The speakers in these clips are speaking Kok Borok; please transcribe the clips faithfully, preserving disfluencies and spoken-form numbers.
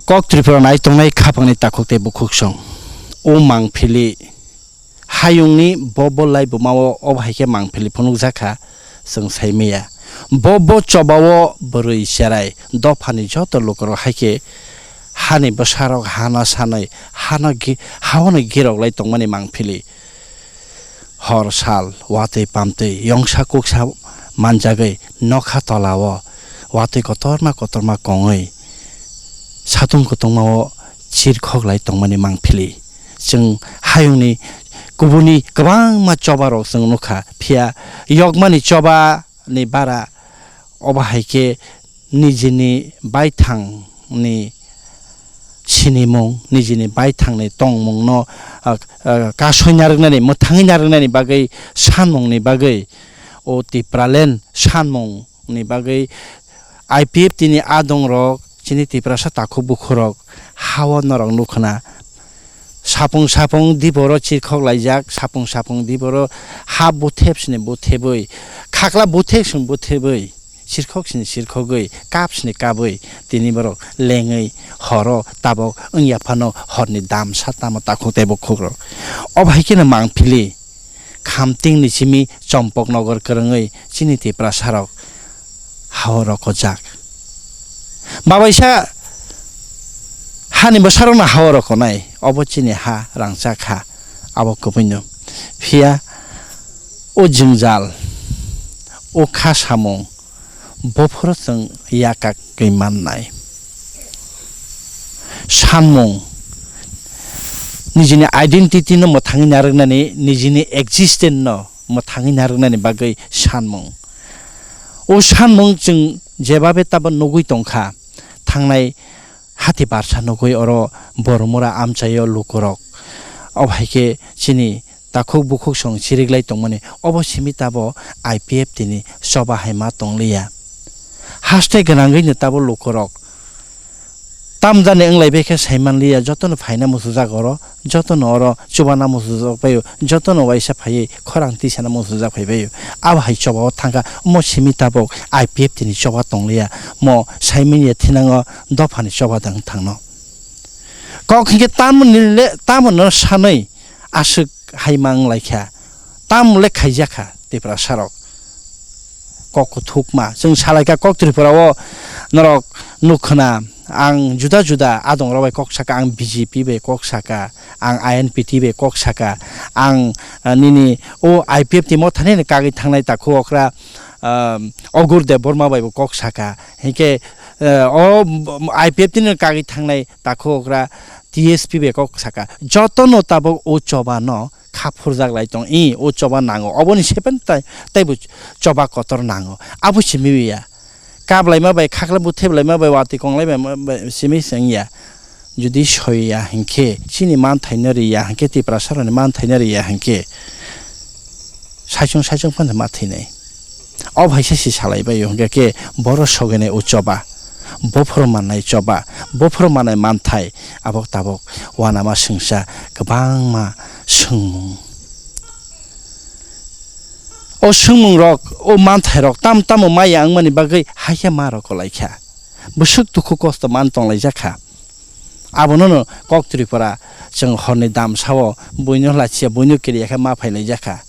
Kok Tripura nai tongnai khapangni takhuk tei bukhuksong. O mangphili hayungni bo bo lai buma o, o hai khe mangphili phunukjak kha, chwng sai maya. Bo bo choba o bwrwi cherai dophani joto lukurok hai khe hani bwsarok hana sanwi hana gi-, haono girok lai tongmani mangphili. Hor sal watwi pamtwi yongsa kuksa manjagwi nokha tola o watwi kotorma kotorma kongwi satung kutungma o chirkhok lai tongmani mangphili. Chwng hayungni kubuni kwbangma choba rok chwng nukha, phiya yokmani choba ni bara obo hai khe nijini baithangni sinimung, nijini baithangni tongmungno, ah, ah, kasui narwknani, mwthangwi narwknani bagwi, sanmungni bagwi, o Tipraland sanmungni bagwi I P F T ni adongrok, chini Tiprasa takhuk bukhurok, ha-o norok nukhwna. Sapung sapung diboro chirkhok laijak, sapung sapung diboro ha buthep sini buthebwi, khakla buthek sini buthebwi, chirkhok sini chirkhogwi, kap sini kabwi, tini borok lengwi horo tabok wngya phano horni damsa tamo takhuk tei bukhukrok. Obo hai kheno mangphili. Khamtingni simi Chompoknogor kwrwngwi chini Tiprasarok ha-o rokojak. Babaisa hani bwsarokno ha-o rokonai, obo chini ha rangchak ha, abo kubuino. Phiya o jwngjal, o kha samung, Bophoro chwng yakagwi mannai. Sanmung, nijini identity no mwthangwi narwknani, nijini existence no mwthangwi narwknani bagwi sanmung. O sanmung chwng jebabe tabo nugwi tongkha, thangnai hati barsa nugwi oro Boromura amchaio lukurok. Obo hai khe chini takhuk bukhuk song chiriklai tongmani, obo simi tabo I P F T ni choba hai ma tongliya. Haste gwnangwi no tabo lukurok tamjani wnglai bai khe sai manliya, jotono phaina muchujak oro, jotono oro chubana muchujak bai, jotono waisa phaiwi khorang tisana muchujak phai bai. Abo hai choba o thangkha, omo simi tabok I P F T ni choba tongliya, mo sai manya thinango dophani choba dang thangno. Kok hinkhe tamoni le, tamoni no sanwi aswk hai ma wng lai kha, tamo le khaijak kha Tiprasa rok. Kok kuthukma chwng salai kha, kok Tripura o norok nuk khna, ang juda juda adong rok bai kok saka, ang B J P bai kok saka, ang I N P T bai kok saka, ang, ah, nini o I P F T ni mothani ni kagwi thangnai takhuk okra, ah, Ogur Debbarma bai bo kok saka, hinkhe, ah, o I P F T ni kagwi thangnai takhuk okra T S P bai kok saka, jotono tabok o choba no kha phurjak lai tong, i o choba nango, oboni sepen tai, taibo choba kotor nango, abo simi ya. Kap laima bai, khakla buthep laima bai, watwi kong laima bai, simi se wngya. Jodi soiya hinkhe, chini manthai no riya hinkhe, Tiprasa rokni manthai no riya hinkhe, saichung saichung phano ma thwinai. O hai se si salai bai o, hingke khe boro sogenai o choba, bophor mannai choba, bophor mannai manthai, abo tabok uanama swngsa kwbangma swngmung. O swngmung rok, o manthai rok tam tamo maya wngmani bagwi hai khe ma rok kolai kha. Bwswk dukhu kosto man tong lai jak kha. Abono no kok Tripura chwng horni damsa o buino lachiya, buino kiriya khe ma phai lai jak kha.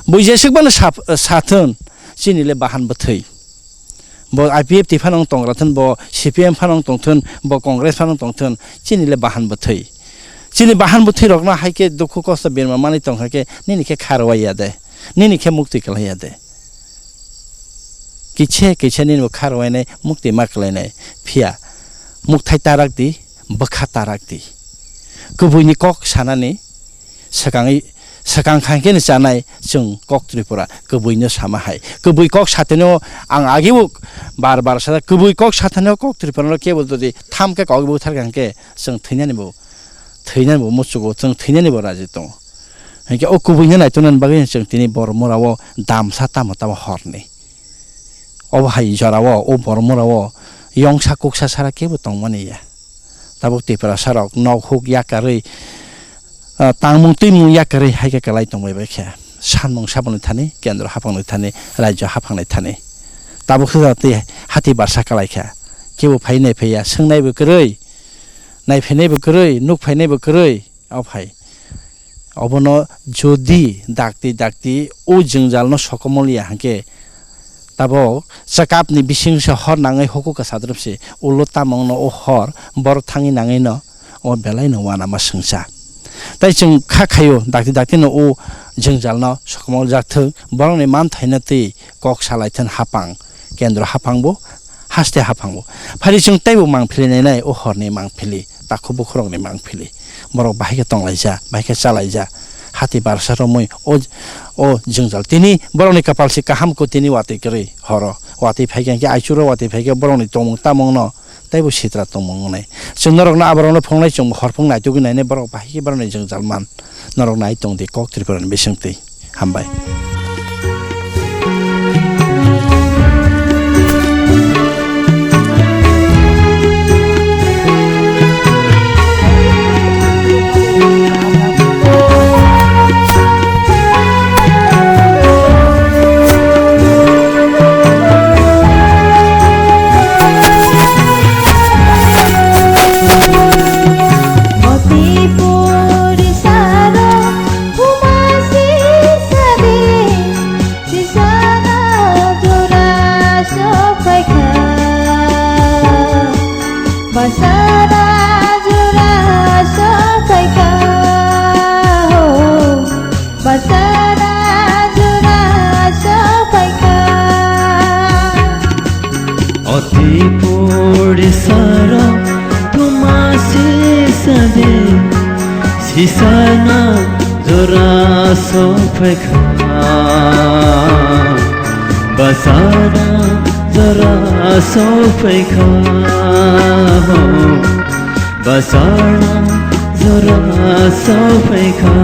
Bui jeswk phano sa-, sathun, chini le bahan bwthwi. Bo I P F T phano wng tongra thun, bo C P M phano wng tong thun, bo Congress phano wng tong thun, chini le bahan bwthwi. Chini bahan bwthwi rokno hai khe dukhu kosto berma manwi tong kha khe, nini khe kha rwai ya de, nini khe mukti kwlai ya de. Kisa kisa nini bo kha rwai nai, mukti ma kwlai nai. Phiya mukthai tarak di, bwkha tarak di. Kubui ni kok sanani swkangwi, swkang kha khe ni chanai chwng kok Tripura, kubui no sama hai. Kubui kok satino ang agi bo bar bar sa, kubui kok satino kok Tripura no kebo jodi tham khe kok bo thar kha khe chwng thwinani bo, thwinani bo muchugo, chwng thwinani bo raji tongo. Hinkhe o kubui no naitonani bagwi chwng tini Boromura o damsa tamo tamo horni. Obo hai jora o, o Boromura o yongsa kuksa sara kebo tongmani ya. Tabuk Tiprasa rok nok huk yakarwi, ah, tangmung twimung yakarwi hai khe kwlai tongbai bai khe. Sanmung sabalni thani, kendro haphangni thani, rajyo haphangni thani. Tabuk se jora tei hati barsa kwlai kha. kebo phai naiphaiya, swngnaibo kwrwi, naiphainaibo kwrwi, nukphainaibo kwrwi, o phai. Obono jodi dakti dakti o jwngjalno sokomol ya hwnkhe, tabok chwkapni bisingsa hor nangwi huku kwchadrop se ulo tamungno o hor borok thangwi nangwino o belaino uanama swngsa. Tai chwng kha khaio dakti daktino o jwngjalno sokomol jak thwk, borokni manthaino twi kok salaithwng hapang, kendro hapangbo, haste hapangbo. Phari chwng teibo mangphili nainai, o horni mangphili, takhuk bukhurokni mangphili. Borok bahai khe tonglaija, bahai khe chalaija, hati barsa romwi o, o jwngjal. Tini borokni kapal se kaham kho, tini watwi kwrwi horo. Watwi phai khe, hwnkhe aichukro watwi phai khe borokni tongmung tamungno teibo sitra tongmung wngnai. Chwng norokno aborokno phunuknai, chwngbo hor phung naitugwi nainai, borok bahai khe borokni jwngjal man. Norok nai tong di kok Tripura ni bisingtwi. Hambai. Motipuri saro Khuma sisa de, sisana jora sophaikha. Basana jora sophaikha. Ho, basana jora sophaikha. Oti puri sara tuma sisa de, sisana jora sophaikha. Basana jora sophaikha. Basana jora sophaikha.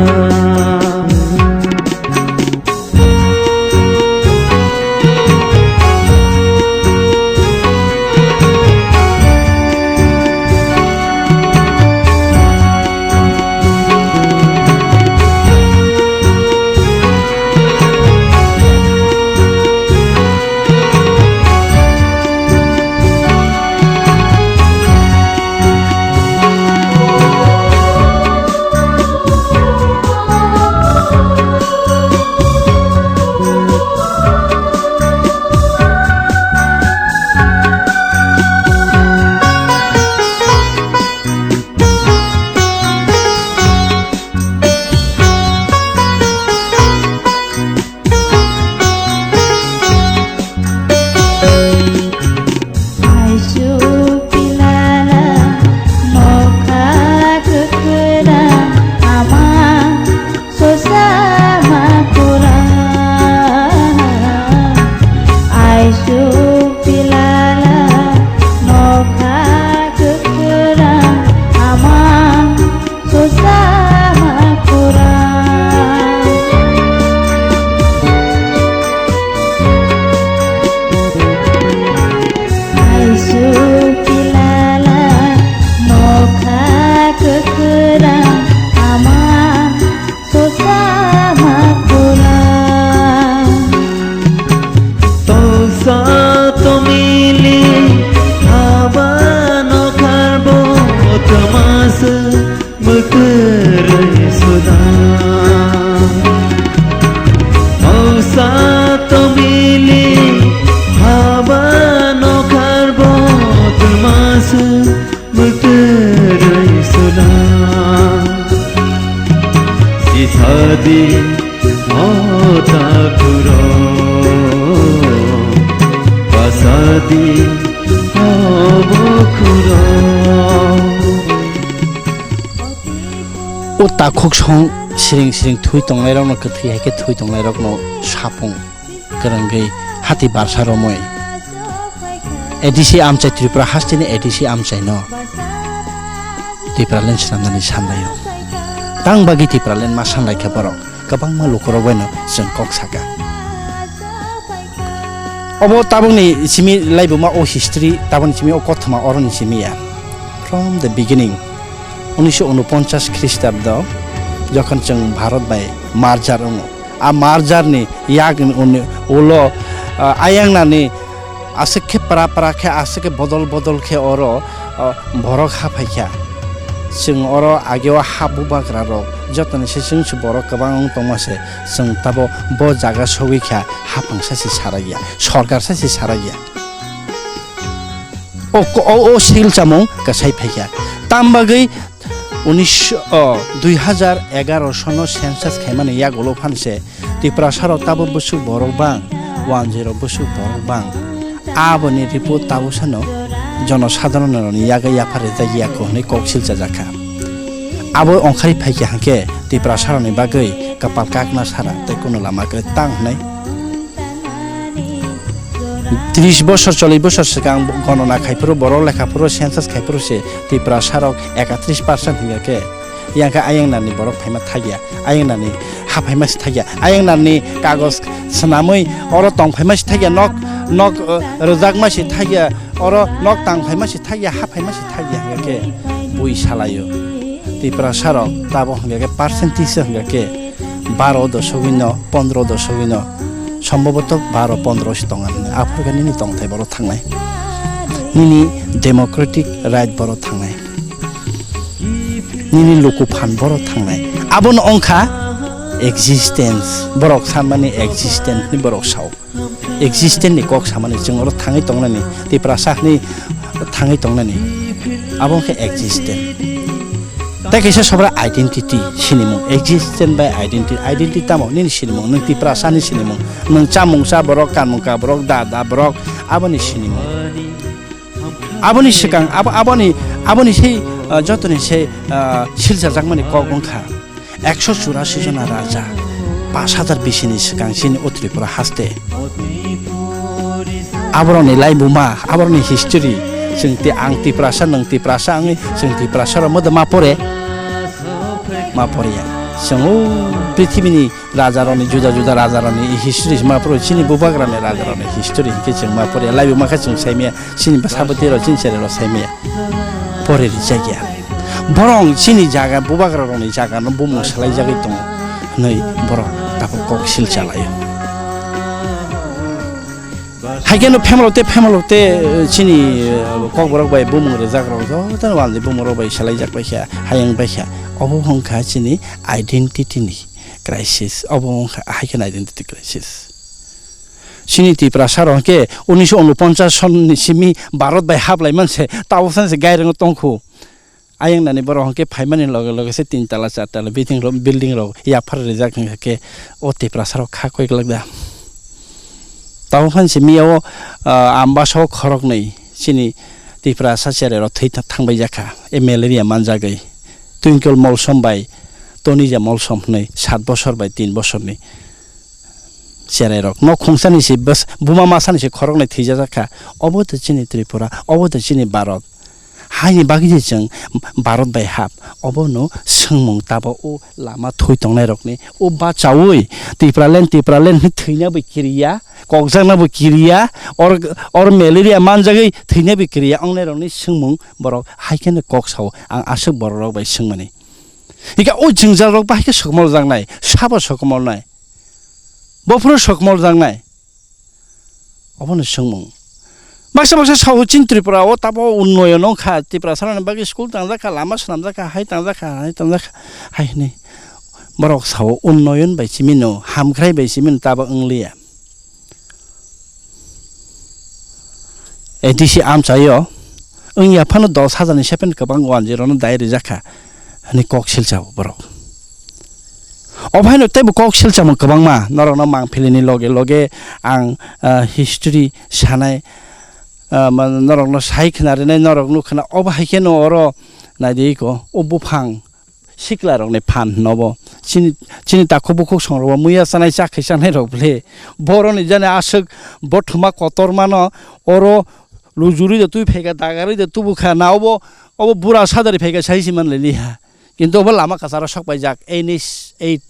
Aisuk pilala nokha kwkhwrang ama sosa ma kwrwng. Aisuk pilala nokha kwkhwrang ama Susama kurang. Aisuk pilala nokha kwkhwrang ama susama kurang. Tosa tomili haba nokharbo tamasa Mwtwrwi suda. Mausa tomili haba nokharbo twmasa mwtwrwi suda. Sisadi o takhurok, basadi o bukhurok. O takhuk song siring siring thwi tongnairokno, kwthwi hai khe thwi tongnairokno sapung kwrwngwi hati barsa romwi A D C amchai, Tripura hasteni A D C amchaino Tipraland swnamnani sanlaio. Tang bagwi Tipraland ma sanlaikha borok? Kwbangma lukurok baino chwng kok saka. Obo tabukni simi laibuma o history, tabukni simi o kothoma oroni simi ya. From the beginning, unisho unoponchas Khristabdo jokhon chwng Bharat bai merger wngo, a merger ni yak ni uni ulo, ah, ayangnani Aswk khe pra pra khe, aswk khe bodol bodol khe oro, o, borok ha phaikha. Chwng oro ageo ha bubagra rok jotoni se chwng se borok kwbang wng tongma se, chwng tabo bo jaga sogwi kha, haphang sa se sarakya, sorkar sa se sarakya. O ko-, o, o sil chamung kwsai phaikha. Tam bagwi unis, o, dui hazar egaroh sono census khaimani yagulo phanse Tiprasarok tabo bwswk borok bang, wanjwirok bwswk borok bang. Aboni report tabosano jonosadharonrokni yago yaphar rijak ya kho hwnwi kok silchajak kha. Abo ongkhari phaikha hwnkhe Tiprasarokni bagwi kwpal kakna sara tei kunu lama kwrwi tang hwnwi. Tris bosor, chollish bosor swkang gonona khaiphuru, borok lekhaphuru, census khaiphuru se Tiprasarok ekatris percent hwnkhe, yang khe ayang narni borok phaima thakya, ayang narni ha phaima se thakya, ayang narni kagoj swnamwi oro tong phaima se thakya, nok, nok, uh, rwjakma se thakya, oro nok tang phaima se thakya, ha phaima se thakya hwnkhe bui salaio. Tiprasarok tabo hwnkhe percentage hwnkhe baro dosogwi no, pondro dosogwi no, sombhoboto baro pondro se tongo hinwi. Aphuru khe nini tongthai boro thangnai, nini democratic right boro thangnai, nini luku phan boro thangnai. Abono wngkha existence, borok sanmani existence ni borok sao. Existence ni kok samani chwng oro thangwi tongnani, Tiprasa hwnwi thangwi tongnani, abo wngkha existence. Tei kaisa sobra identity sinimung, existence bai identity. Identity tamo? Nini sinimung, nwng Tiprasa ni sinimung, nwng chamungsa borok, kanmungka borok, da da borok, aboni sinimung. Aboni swkang, abo, aboni, aboni sei, uh, jotoni sei, uh, silchajakmani kok wngkha. Ekso churasi jona raja, pash hajar bisini swkang chini o Tripura haste. Aborokni laibuma, aborokni history, chwng ti-, ang Tiprasa, nwng Tiprasa wngwi chwng Tiprasa rok modo ma pore? Ma pore ya. Chwng o prithibini rajarokni, juda juda rajarokni history ma pore, chini bubagrani rajarokni history hinkhe chwng ma pore ya. Laibuma khe chwng saimaya. Chini bwsa bwtwi rok, chini chwrai rok sai maya. Pore rijak ya. Borok chini jaga, bubagra rokni jaga no bumung salai jagwi tongo hwnwi borok tabuk kok sil chalaio. Haikhe no family te, family te, eh, chini, eh, kokborok bai bumung rijak rok jotono walni bumung rok bai salai jak bai kha, hayung bai kha. Obo wngkha chini identity ni crisis. Obo wngkha haikhe no identity crisis. Chini Tiprasa rok hwnkhe unisho unoponchas sonni simi Bharat bai hablai manse, tabuk sanse gairwngo tongkhu. Ayang nani borok hwnkhe phaimani loge loge se tin tala, char tala building rok, building rok yaphar rijak hwnkhe o Tiprasa rok kha koi glak da. Tabuk phan simi o, ah, Ambasa o khoroknwi chini Tiprasa cherai rok thwi tha-, thangbai jakha, e malaria manjagwi. Twinkle Molsom bai Tonija Molsom hwnwi sat bosor bai tin bosorni cherai rok. Nok khungsani se bwsa-, buma masani se khoroknwi thwijajak kha. Obo to chini Tripura, obo to chini Bharat. Haini bagwi je chwng Bharat bai hap, obo no swngmung tabo o lama thwi tongnai rokni o bachaui Tipraland, Tipraland hwnwi thwina bo kiriya, kokjakna bo kiriya, or, or malaria manjagwi thwina bo kiriya, ongnai rokni swngmung borok hai kheno kok sao, ang aswk borok rok bai swngmani. Hika o jwngjal rok bahai khe sokomorjaknai, sabo sokomornai, bophuru sokomorjaknai. Obono swngmung. Baksa baksa sao chini Tripura o tabo unnoyon wngkha, Tiprasa rokni bagwi school tangjakha, lama swnamjakha, hai tangjakha, hai tangjakha, hai hwnwi. Borok sao unnoyon bai simi no, hamkrai bai simi no tabo wngliya. A D C amchaio wngya phano dos hajar ni sepen kwbang one zero no dai rijak kha hwnwi kok silchao borok. Obo haino teibo kok silchamo kwbangma norokno mangpilini loge loge ang, ah, history sanai, ah, ma-, norokno sai khna rinai, norok nuk khna. Obo hai kheno oro naidi iko o buphang sikla rokni phan hwno bo. Chini, chini takhuk bukhuk song rok bo muiya chanai chakhe chanai rok bwle. Boroni jani aswk bothoma kotormano oro lujuri da twi phaikha, dagarwi da tubukha, na obo, obo bura sadari phaikha sai si man liliha. Kintu obo lama kwcharo sok paijak, N H eight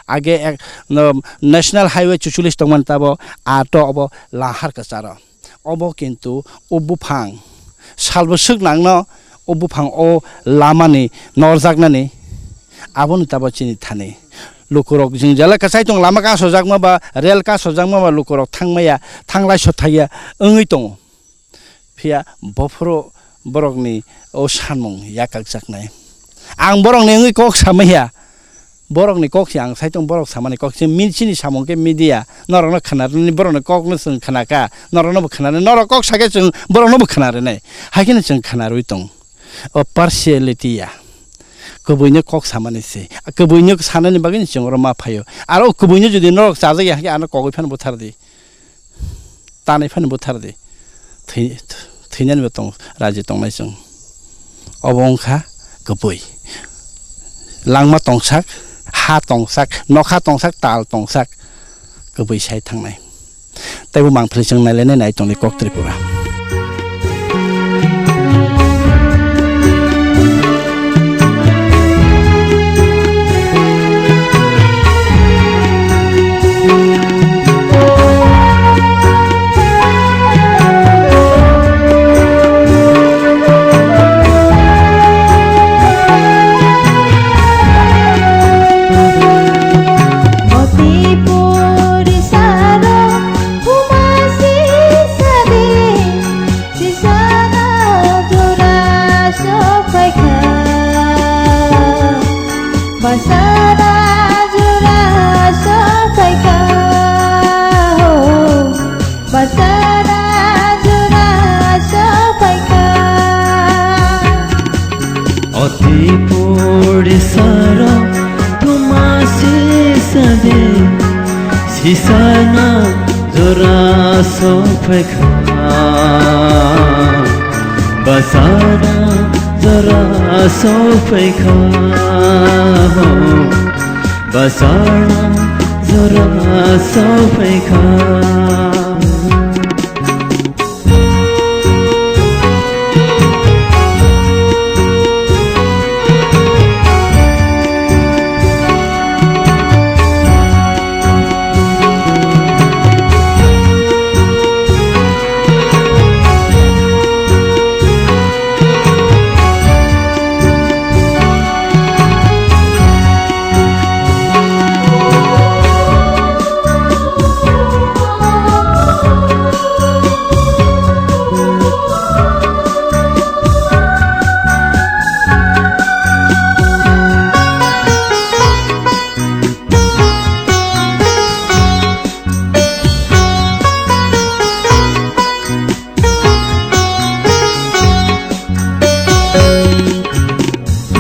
age ek, no, National Highway chucholish tongmani tabo ato obo lahar kwcharo. Obo kintu o buphang salbo swk nangno o buphang o lamani norjaknani aboni tabo chini thani. Lukurok jwngjala kwchai tong lama kasojakma ba rel kasojakma ba lukurok thangmaya, thanglai sothaiya wngwi tongo. Phiya bophuru borokni o sanmung yakakjaknai. Ang borokni wngwi kok samaiya. Borokni kok se ang saitung, borok samani kok se mi-, chini samung khe media. Norokno khwnarwni borokni kokno chwng khwnakha. Norokno bo khwnarwni, norok kok sakhe chwng borokno bo khwnarwnai. Haikhe no chwng khwnarwi tong. O partiality ya. Kubuino kok samani se. Kubuino sanani bagwi chwng oro ma phaio. Aro kubuino jodi norok chajak ya, haikhe ano kogwi phano buthar di. Tanai phano buthar di. Thwi-, thwinani bo tong, raji tongnai chwng. Obo wngkha kubui. Langma tongsak, ha tongsak, nokha tongsak, tal tongsak. Kubui sai thangnai. Teibo mangpili chwng nailainai nai tongdi kok Tripura. Sisana jora sophaikha, basana jora sophaikha, ho, basana jora sophaikha. Oti puri saro thuma sisa de, sisana jora sophaikha, basana jora sophaikha, ho, basana jora sophaikha.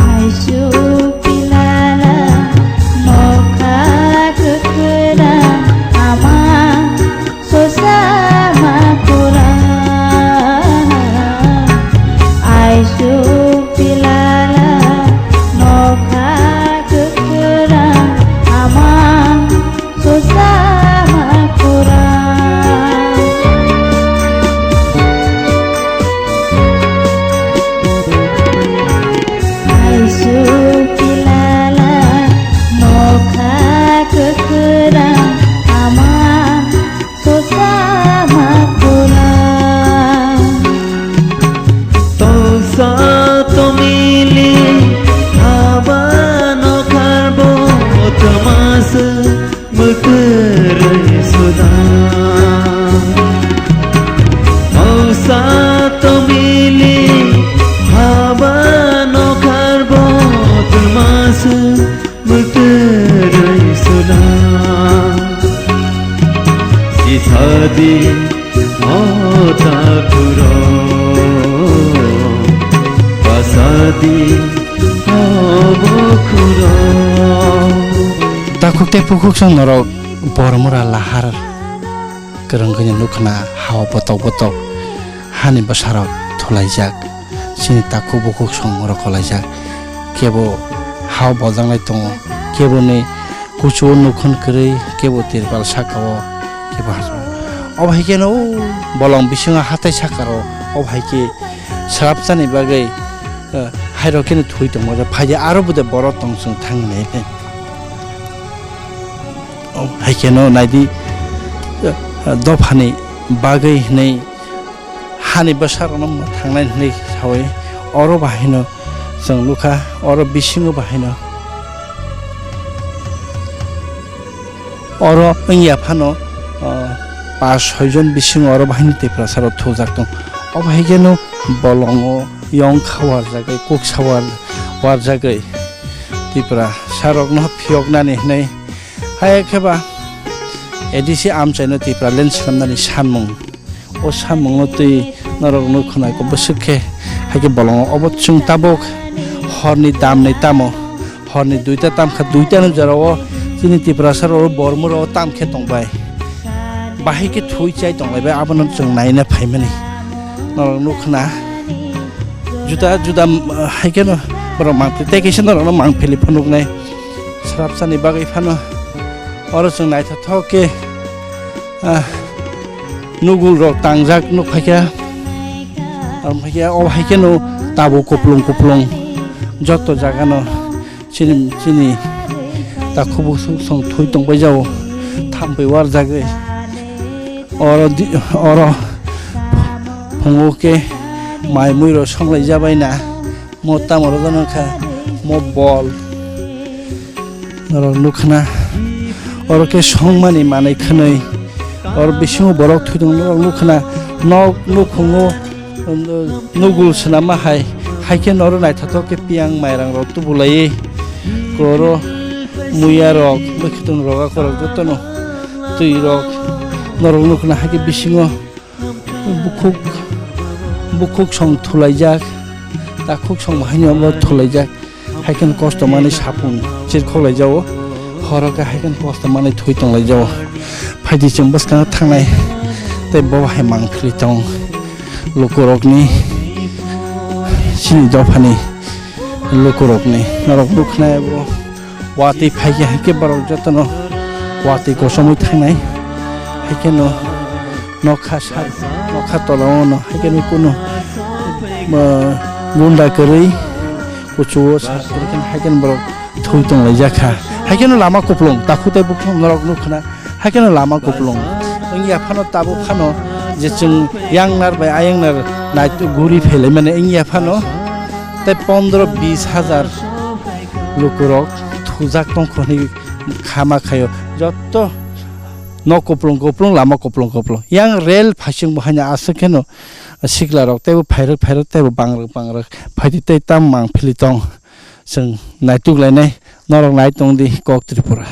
Aisu pilala nokha kwkhwrang ama sosa ma pura. Aisu pilala nokha kwkhwrang ama Susama kurang. Aisu kilala nokha kwkhwrang ama susama kurang. Tosa tomili haba nokharbo tamasa Mwtwrwi suda. Mausa tomili haba nokharbo twmasa mwtwrwi suda. Sisadi o takhuro, pasadi o bukhuro. Takhuk tei pukhuk song norok Bormura lahar kwrwng khe nukha na, hao botok botok hani bwsarok thulaijak, chini takhuk bukhuk song rokolaijak, kebo hao boljaknai tongo, keboni kuchugo nukhung kwrwi, kebo tirpal sakao, kebo hachal. Obo hai kheno bolong bisingo hatai sakao, obo hai khe swrapsani bagwi, eh, hairok kheno thwi tongma, phai aro bwdai borok tong chwng thangwi nai. Oh, hai kheno naidi, eh, dophani bagwi hwnwi hani bwsarokno thangnai hwnwi saui oro bahaino chwng nukha, oro bisingo bahaino oro wngya phano, oh, pas soi jon bisingo oro bahaino Tiprasarok thujak tong. Obo hai kheno bolongo yong kha warjagwi, kuksa war-, warjagwi Tiprasa rokno phiyoknani hwnwi. Hai khe ba A D C amchaino Tipraland swnamnani sanmung. O samungno twi norok nukha nai kok bwswk khe, hai khe bolongo obo chwng tabuk horni damni tamo, horni duita tamkha, duitani jorao chini Tiprasa rok bormoro tam khe tongbai, bahai khe thwi chai tonglaibai, abono chwng naina phaimani. Norok nukha na juda juda, um, hai kheno borok mangpili tei kaisa norokno mangpili phunuknai srapsani bagwi phano oro chwng naithothok khe, ah, nugul rok tangjak nukphaikha. Aro phaikhe o hai kheno tabuk kuplung kuplung joto jagano chini, chini takhuk bukhuk song thwi tongbai jao, thampui warjagwi. Oro di-, oro phungo khe mai mui rok songlai jabai na. Mo tamo rwjak nang kha, mo bol. Norok nukha na, oro khe songmani manwi khwnwi, oro bisingo borok thwi tong norok nukha na, nok nukhungo nugul swnamma hai, hai khe norok naithothok khe piyang mairang rok tubulaiwi, koro muya rok, mwkhwtwng rok, akorok jotono twi rok norok nukha na, hai khe bisingo Bukhuk, bukhuk song thulaijak, takhuk song haino bo thulaijak, hai kheno kosto manwi sapung chirkhoklaijao, horo khe hai kheno kosto manwi thwi tonglaijao. Phaidi chwng bwskango thangnai, tei bo hai mangpili tong lukurokni, chini dophani lukurokni, norok nukhnai bo. Watwi phaikhe hai khe borok jotono watwi kochomwi thangnai. Hai kheno nokha sa, nokha tolao no hai kheno kunu, ah, gunda kwrwi kuchugo sa kwrwi khe hai kheno borok thwi tonglaijak kha. Hai kheno lama kuplung, takhuk tei bukhuk norok nukha na. Hai kheno lama kuplung. Wngya phano tabuk phano je chwng yangnar bai ayangnar nai guri phelaimani wngya phano tei pondro bis hajar lukurok thujak tongkha hwnwi khama khaio. Joto nok kuplung kuplung, lama kuplung kuplung. Yang rel phaising bo haino aswk kheno siklarok teibo phairwk phairwk teibo bangrwk bangrwk phaidi tei tam mangphili tong. Chwng naituk lainai, norok nai tong di kok Tripura.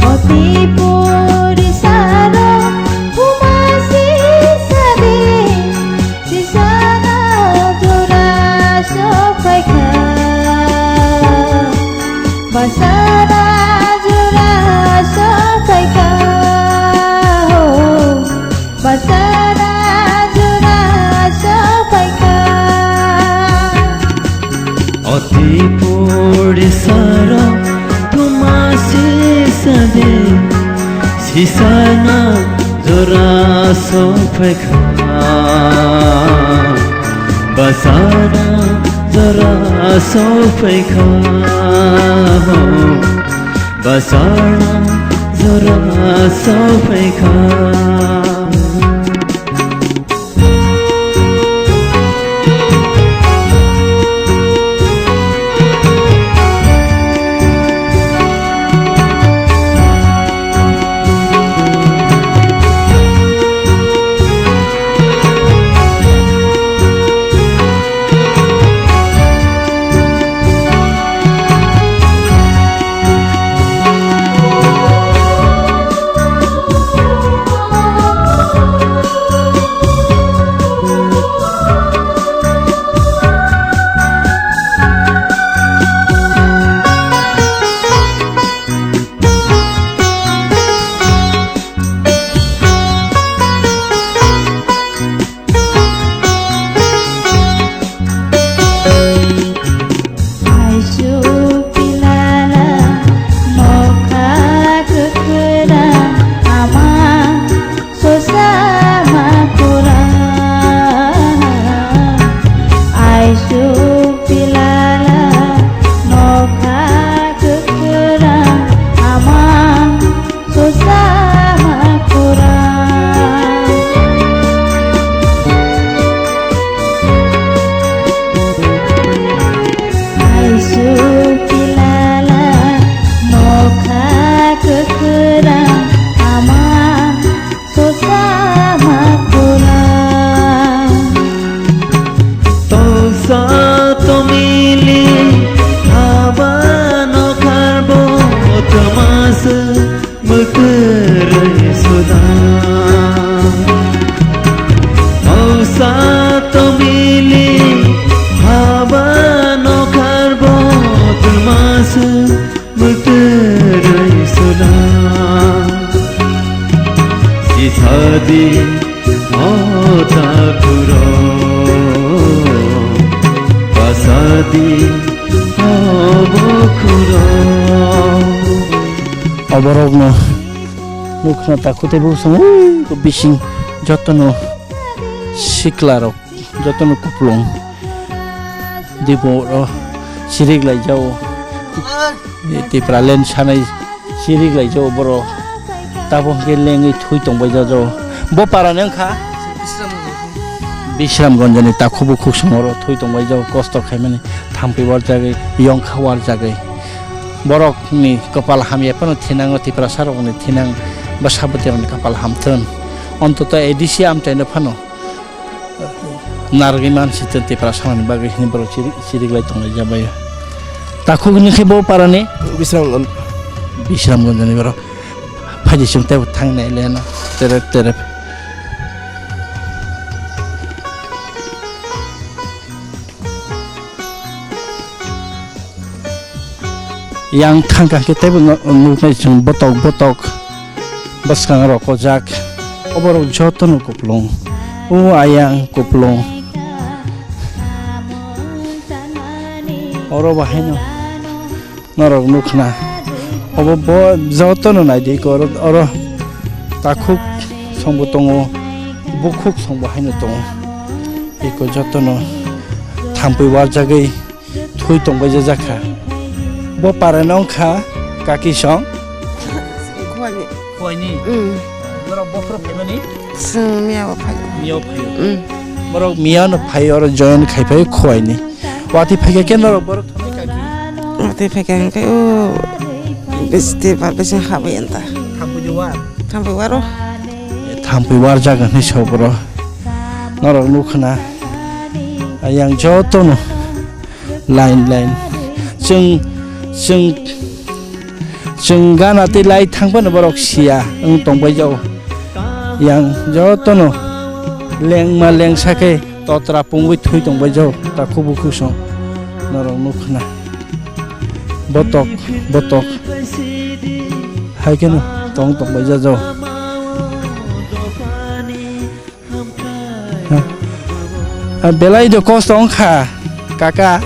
Boti puri saro, kuma sisa de, sisana jora sophaikha. Basana jora sophaikha ho. Basana jora sophaikha. Oti puri sara tuma sisa de, sisana jora sophaikha. Basana jora sophaikha. Basana jora sophaikha. Mwtwrwi suna sisadi o takhuro pasadi o bukhuro. Oborokno nukna takhuk tei bukhuk song bising jotono siklarok. Jotono kuplung. Dibo oro sirik laijao. Tipra land sanai sirik laijao borok. Tabo hwnkhe lengwi thui tongbai jajao. Bo para ni wngkha? Bisramganj ni takhuk bukhuk song oro thui tongbai jao, kosto khaimani thampui warjagwi, yongkha warjagwi. Borok ni kopal hamya phano thinango, Tiprasa rok ni thinang, bwsa bwtwi rok ni kopal hamthwn. Ontoto A D C amchaino phano narwgwi man si chwng Tiprasa ni bagwi hwnwi borok chiri-, chiriklai tonglai jabaio. Takhuk ni khe bo para ni? Bisramganj. Bisramganj ni borok. Phaidi chwng tei bo thang nai le no. Terep terep. Yang thang kha khe teibo no-, nuknai chwng botok botok bwskango rokojak. Oborok jotono kuplung. O ayang kuplung. Oro bahaino norok nukhna. Obo bo jotono naidi eko oro, oro takhuk songbo tongo, bukhuk songbo haino tongo. Eko jotono thampui warjagwi thui tongbai jajak kha. Bo para no wngkha kaki song. Khuaini. Khuaini? Mm. Norok bophuru phaimani? Chwng miya bo phai. Miya bo phaio? Mm. Borok miya no phai oro join khai phai khuaini. Watwi phaikha khe norok borok thani kaki? Watwi phaikha hwnkhe o bisti ba bising habai anta. Thampui de war? Thampui waro. Thampui war jaga hinwi sok borok. Norok nukhna. Ayang jotono. Line, line. Chwng, chwng, chwng gana tei lai thang phano borok siya wng tongbai jao. Yang jotono lengma lengsa khe totra pungwi thwi tongbai jao, takhuk bukhuk song. Norok nukhna. Botok, botok. Hai kheno tong tongbai jajao. Ah, belai do kosto wngkha, kaka.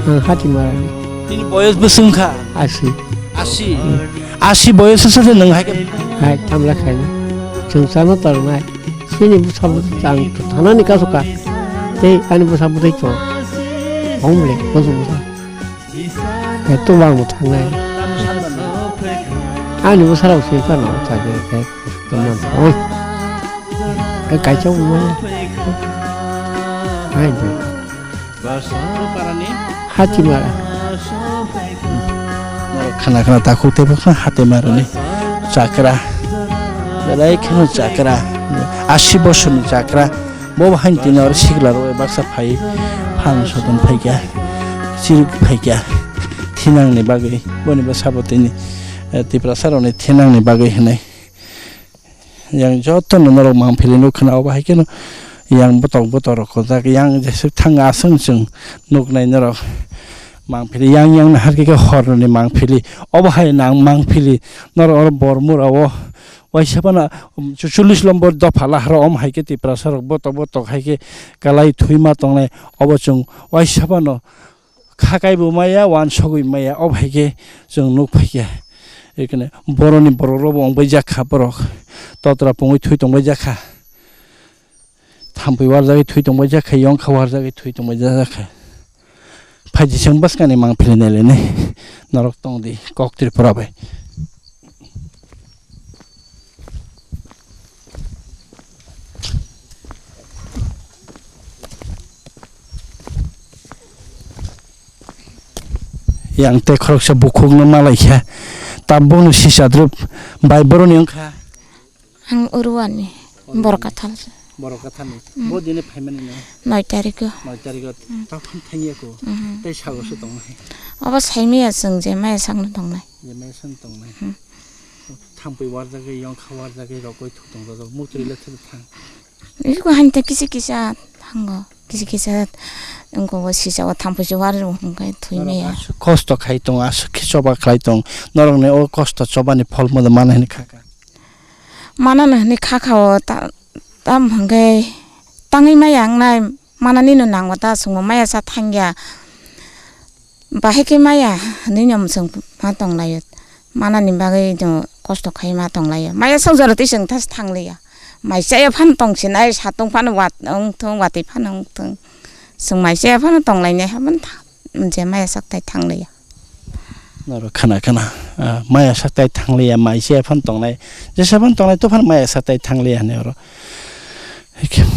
Ang Hatimara ni. Nini boyos bwswk wngkha? Asi. Asi? Hmm. Asi boyos wngsa se nwng hai khe? Hai, tamla khaina. Chwng chana tornai. Chini bwsa bwtwi ang thanani kasu ka. Tei ani bwsa bwtwi to. Hom le, kosu bwsa. Eto bang bo thangnai. Ani bwsarok se phano chajak khe tongmani. Oi. Ai kaisa bo maya. Ai de. Hatimara. Khana khana takhuk tei bwkhang Hatimarani chakra. Belai kheno chakra. Asi bosorni chakra. Bo bahai tini oro sikla rok bai baksa phai, phang sodon phaikha, chiruk phaikha, thinang ni bagwi, boni bwsabo tini, eh, Tiprasa rokni thinang ni bagwi hinwi. Yang joto no norok mangpili nuk khna, obo hai kheno yang botok botok rok kojak, yang jesuk thang aswng chwng nuknai norok mangpili, yang yang nahar khe hor ni mangpili, obo hai nang mangpili, norok oro bor mura o. Waisa phano, um, chuchollis lombor dopha laharo om hai khe Tiprasa rok botok botok hai khe kalai thwima tongnai, obo chwng waisa phano kha kaibo maya, uansugwi maya, obo hai khe chwng nuk phai kha. Ekhane boroni borok rok bo wng bai jak kha borok, totra pungwi thwi tong bai jak kha. Thampui warjagwi thwi tongbai jak kha, yongkha warjagwi thwi tongbai jak kha. Phaidi chwng bwskangni mangpili nailainai norok tongdi kok Tripura bai. Yang tei khoroksa bukhukno malaikha, tabukno sisa drup bai boroni wngkha. Ang Urwani, Urwani. Borok Kathal se. Borok Kathalni. Mm. Bo dini phaimani no? Noi tarikh o. Noi tarikh o. Mm. Tamo thangya ko. Mhm. Tei sago se tongnai. Obo saimaya chwng je maya sakno tongnai. Je maya sakno tongnai. Mm. Thampui warjagwi, yongkha warjagwi, rokoi thuk tong rok. Muktwi le thang. Iko hainte kisa kisa thango. Kisa kisa wngkha o sisa o thampui se uar rw hwnkhe thwi maya. Aswk kosto khai tongo, aswk khe choba khlai tongo. Norokni o kosto chobani phol modo mana hwnwi kha kha. Manano hwnwi kha kha o ta-, tam hwnkhe tangwi maya wngnai mananino nango ta chwngno maya sa thangya. Bahai khe maya hinwi no mwchwng ma tonglaio. Manani bagwi no kosto khai ma tonglaio. Maya sok jora twi chwng thas thangliya. Mai chaya phano tongsinai, satung phano wat-, wngthung, watwi phano wngthung. Chwng mai chaya phano tonglainai, haboni tha-, je maya sak tai thangliya. Norok khana khana, ah, maya sak tai thangliya, mai chaya phano tongnai. Jesa phano tongnai, to phano maya sak tai thangliya hinwi oro.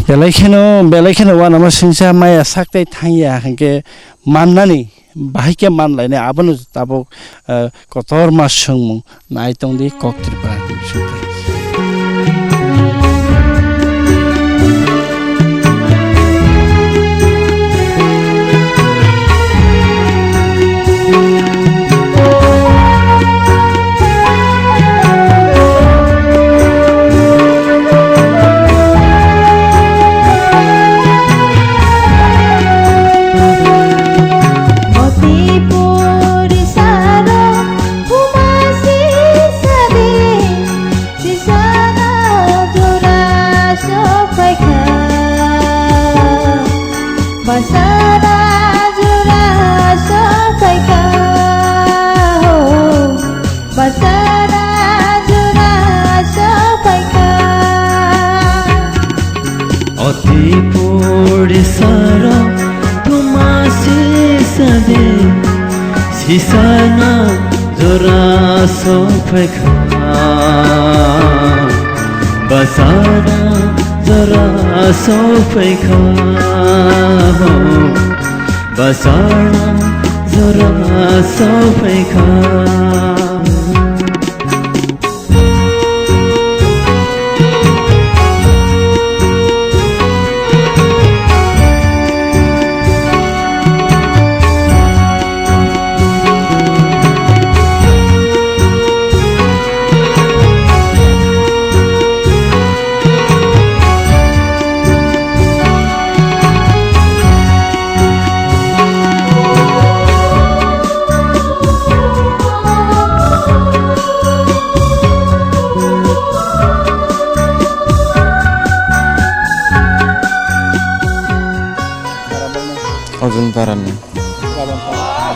Belai kheno, belai kheno uanama singcha maya sak tai thangya hinkhe mannani bahai khe manlainai abono tabuk, eh, kotorma swngmung nai tongdi kok Tripura ni bisingtwi. Sisana jora sophaikha, basana jora sophaikha, ho, basana jora sophaikha. Oti puri sara tumasi sade. Sisana jora sophaikha, basana jora sophaikha, basana jora sophaikha. Arjun Para ni.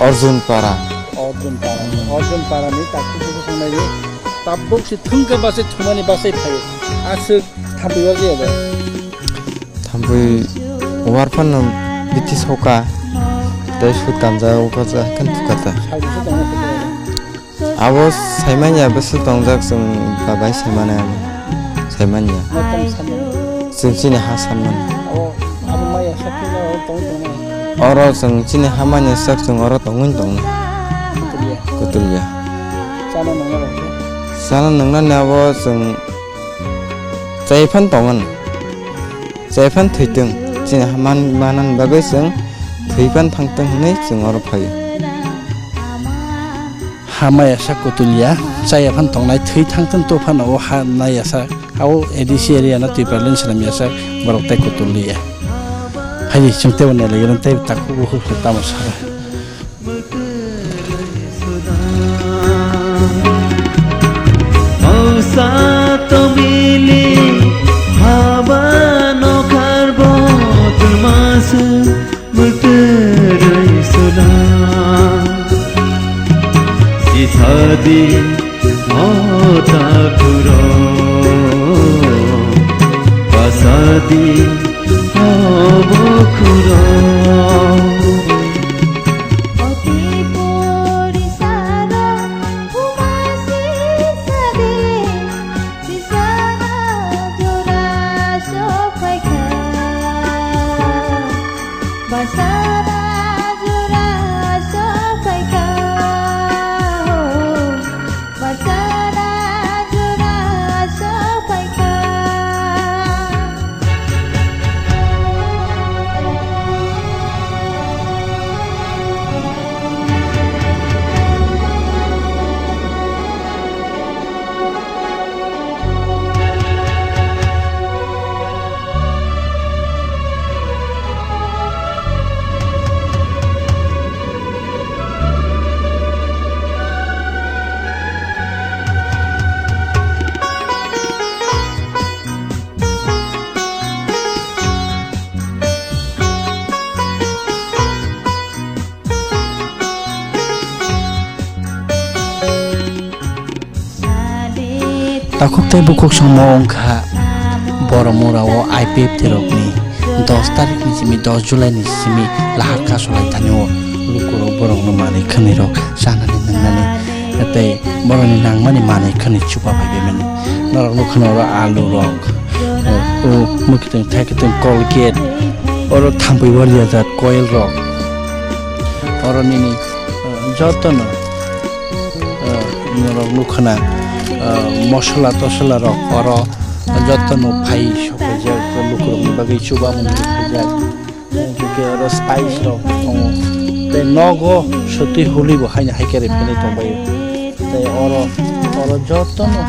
Arjun Para. Arjun Para. Arjun Para ni takhuk bukhuk thangnai ni. Tabuk si thungkhe base thumani base phaio. Aswk thampui wagwi abo. Thampui war phano bithi soka. Tei sut kanjak ukacha khe thukata. Salbwswk tongma khe. Abo saimanya bwswk tongjak chwng babai saimani abo. Saimanya. Chwng chini ha sammani. Abo, abo maya sakni no tong tong. Oro chwng chini ha manya sak chwng oro tongwi tong. Kutulia. Kutulia. Chana nangna rok. Chana nangnani abo chwng chai phan tongan. Chai phan thwitwng. Chini ha man, manan bagwi chwng thwi phan thangtwng hwnwi chwng oro phaio. Ha maya sak kutulia, chaya phan tongnai thwi thangtwng to phano o ha naya sak. Hao A D C area no Tipraland swnam ya sak borok tei kutulia. Hai chwng tei bo nelai tei takhuk bukhuk tamo sara. Mausa tomili haba no karbo tulmasu muturai sula. Sisadi o takuro, pasadi o bokuro. Oti puri sara humasi sadi. Sisana jora sophaikha, basana jora sophaikha, ho, basana jora sophaikha. Takhuk tei bukhuk songmo wngkha Boromura o I P F T rokni dos tarikni simi dos July ni simi lahar kasolai thani o lukurok borokno manwi khwnwi rok chanani nwngnani tei borokni nangmani manwi khwnwi chuba phaibaimani. Norok nukha oro alu rok, o, o, mwkhwtwng thaikhe tong Colgate, oro thampui walia jat coil rok, oro nini, o, jotono, o, norok nukha na, o, mosola tosola rok oro jotono phai sopaijak, lukurokni bagwi chubamung phaijak. Hwnkhe oro spice rok tongo. Tei nogo sotwi huli bo haino hai khe rw philwi tongbaio. Tei oro, oro jotono,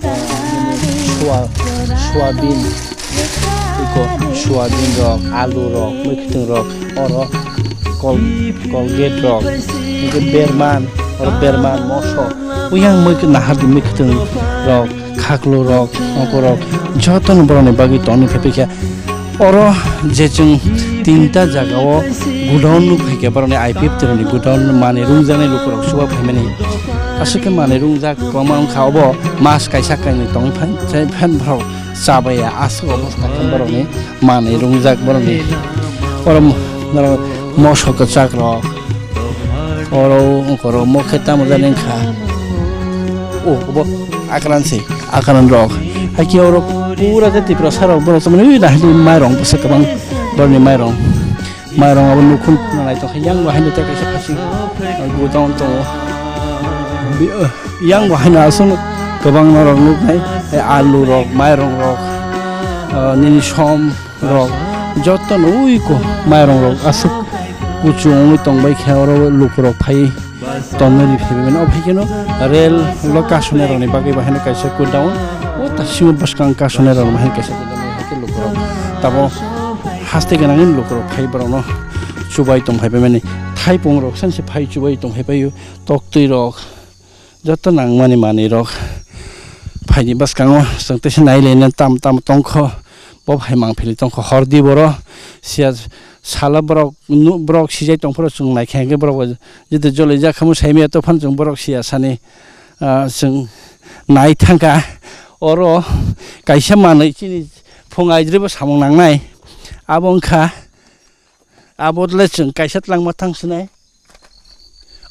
ah, nini sua-, soyabin, iko soyabin rok, alu rok, mwkhwtwng rok, oro Col-, Colgate rok, hwnkhe berman, oro berman, moso, uyang mwkhwtwng, nahardi mwkhwtwng rok, khaklu rok, oko rok, jotono borokni bagwi tongwi khe phikha. Oro je chwng tinta jagao godown nukphaikha, borokni I P F T rokni godown manwi rwngjaknai lukurok chuba phaimani. Aswk khe manwi rwngjak kwbangma wngkha, obo mas kaisa kainwi tongwi phan, phan borok chabaiya, aswk obostha khe borokni manwi rwngjak borokni. Oro mo-, norok moso kwchak rok, oro ungkorok mokhe tamo jani wngkha. O, bo akran se, akran rok. Haikhe oro pura khe Tiprasa rok borok tongmani, ui, nahili mairong bwswk kwbang borokni mairong. Mairong abo nukhung naitok khe yang bo haino tei kaisa phasing, uh, gudang tongo. Bi-, uh, yang bo haino aswk kwbang norok nuknai, eh, alu rok, mairong rok, uh, nini som rok, jotono ui ko mairong rok aswk kuchung wngwi tongbai khe oro lukurok phai. Tongnani phaibaimani. O phaikheno rel lo kasonai rokni bagwi bo haino kaisa godown. O ta simi bwskang kasonai rokni bo haino kaisa godown, haikhe lukurok tamo haste gwnangwi lukurok phai borokno chubai tong phaibaimani. Thaipung rok sanse phai chubai tong phaibaio, toktwi rok, joto nangmani manwi rok phaini bwskango chwng teisa nailaina tam tam tongkho. Bo hai mangpili tongkha hordi boro siya sala borok nu-, borok sijai tongphuru chwng naikha hwnkhe borok bo jete joli jak khamu saimaya tophano chwng borok siya sani, ah, chwng nai thangkha. Oro kaisa manwi chini phung aidribo samung nangnai abo wngkha. Abo le chwng kaisa twlangma thang sinai,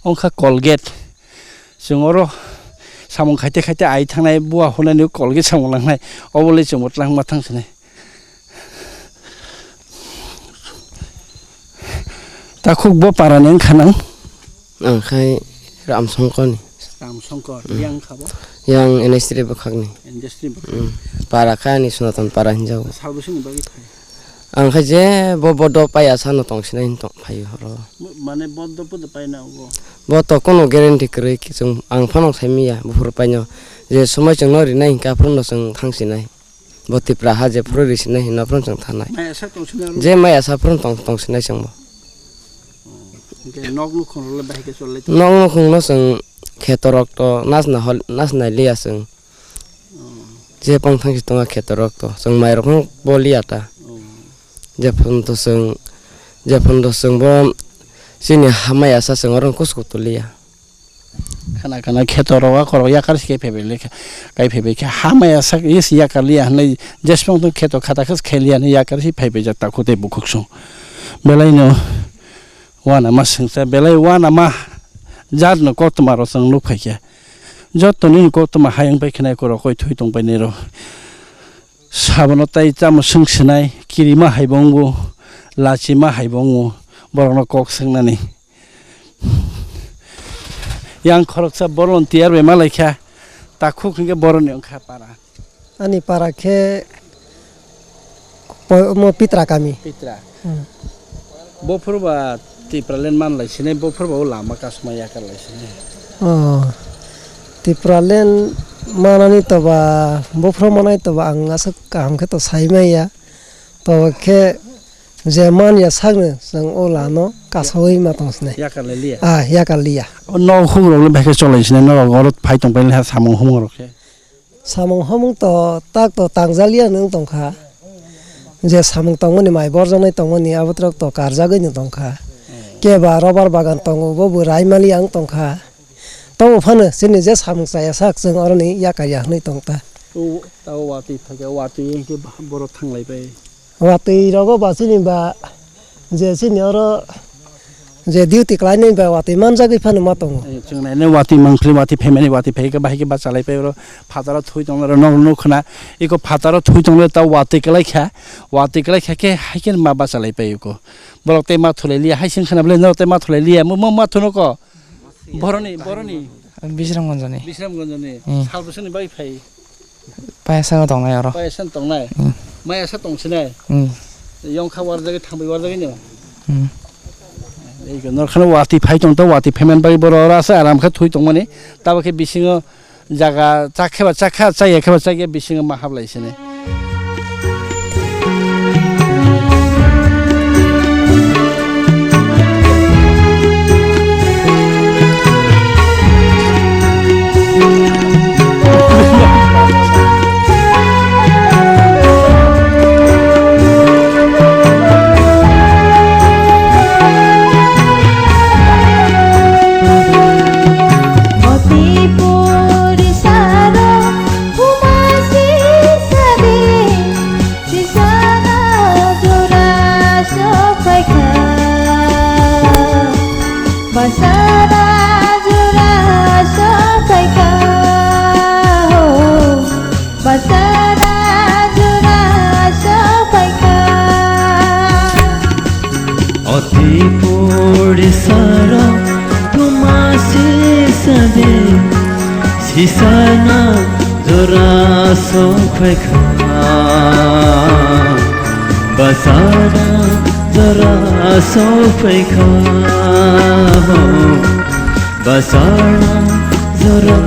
wngkha Colgate. Chwng oro samung khaite khaite ai thangnai, bua hunani Colgate samung langnai, obo le chwngbo twlangma thang sinai. Takhuk bo para ni wngkha nang? Ang khai Ramsongkor ni. Ramsongkor, hmm. Yang kha bo? Yang N H three bwkhak ni. N H three bwkhak. Hmm. Para kha ni Sonaton para hinjago. Sal bwswk ni bagwi phai? Ang khe je bo bodo paiya sano tong sinai hin tong phaio oro. Bo, mane bodo bodo paina obo? Bo to kono guarantee kwrwi, chwng ang phano sai manya buphuru paino. Je somoi chwngno rinai hinkhe aphuru no chwng thang sinai. Bo Tipra ha je phuru ri sinai hinno aphuru chwng thanai. Maya sa tong sinai oro? Je maya sa phuru tong, tong sinai chwngbo. Oh, hinkhe nok nukhung rok le bahai khe chol lai tong? Nok nukhung no chwng kheto rok to nasna hol, nasna liya chwng. Oh. Je pang thang si tonga kheto rok to, chwng mai rok no bo liya ta. Oh. Jephun to chwng, jephun to chwng bo chini hamai asa chwng oro kusu kutu liya. Khana khana kheto rok a khorok yakar si kai phaibai le kha, kai phaibai kha hamai asa yes yakar liya hinui jesmang to kheto khata khas khai liya hinui yakar si phaibai jak takhuk tei bukhuk song. Belai no uanama swngsa, belai uanama jat no koktwma rok chwng nuk phai kha. Joto nini koktwma hayung pai khwnai korok koi thui tong pai nai rok. Sabono tai chamo swng sinai, kirima hai bo wngo, lachima hai bo wngo, borokno kok swngnani. Yang khoroksa volunteer bai malaikha, takhuk hinkhe boroni wngkha para. Ani para khe po-, omo Pitra kami. Pitra. Hmm. Bophuru ba Tipraland man lai sinai, bophuru ba o lama kasma yakar lai sinai. Oh. Tipraland manani toba, bophuru manai toba ang aswk kaham khe to sai maya. Toba khe je man ya sakno chwng o lano kasawi ma tong sinai. Yakar lai liya? Ah, yakar liya. O nok huk rok le bai khe cholai sinai, norok oro phai tong pai le ha samung humung rok khe. Samung humung to tak to tangjaliya wng tongkha. Je samung tongmani mai borjaknai tongmani abotrok to karjagwi no tongkha. Keba rubber bagan tongo, bo bo raimaliya wng tongkha. Tongo phano chini je samung chaya sak chwng oroni yakar ya hwnwi tong ta. O, tao watwi phaikha, watwi hinkhe borok thanglaibai. Watwi rogo ba chini ba je chini oro je duty khlainai ba watwi manjagwi phano ma tongo. Eh, chwng nainai watwi mangphili, watwi phaimani, watwi phaikhe bahai khe bachalaipai oro phataro thwi tongnai oro nok nuk khna. Iko phataro thwi tongnai tao watwi kwlaikha, watwi kwlaikha khe haikhe ma bachalaipai iko. Borok tei ma thulai liya, hai sing khna bwle norok tei ma thulai liya, mo ma thunoko. Boroni, boroni. Bisramganjoni. Bisramganjoni. Hmm. Sal bwswkni bai phai? Paisa tongnai oro. Paisa tongnai? Hmm. Mai asa tongsinai? Hmm. Yongkha warjagwi thangbai warjagwi no? Hmm. Ei norkhano watwi phai tong ta, watwi phaimani bagwi borok oro asa aram khe thwi tongmani. Tabukhe bisingo jaga chak khe ba chak kha, chaya khe ba chak ya, bisingo ma hablai sini. Oti puri saro Buma sisa de, sisana jora sophaikha. Basana jora sophaikha. Ho, basana jora sophaikha. Oti puri saro tuma sisa de, sisana jora sophaikha. Basana jora sophaikha. Basana jora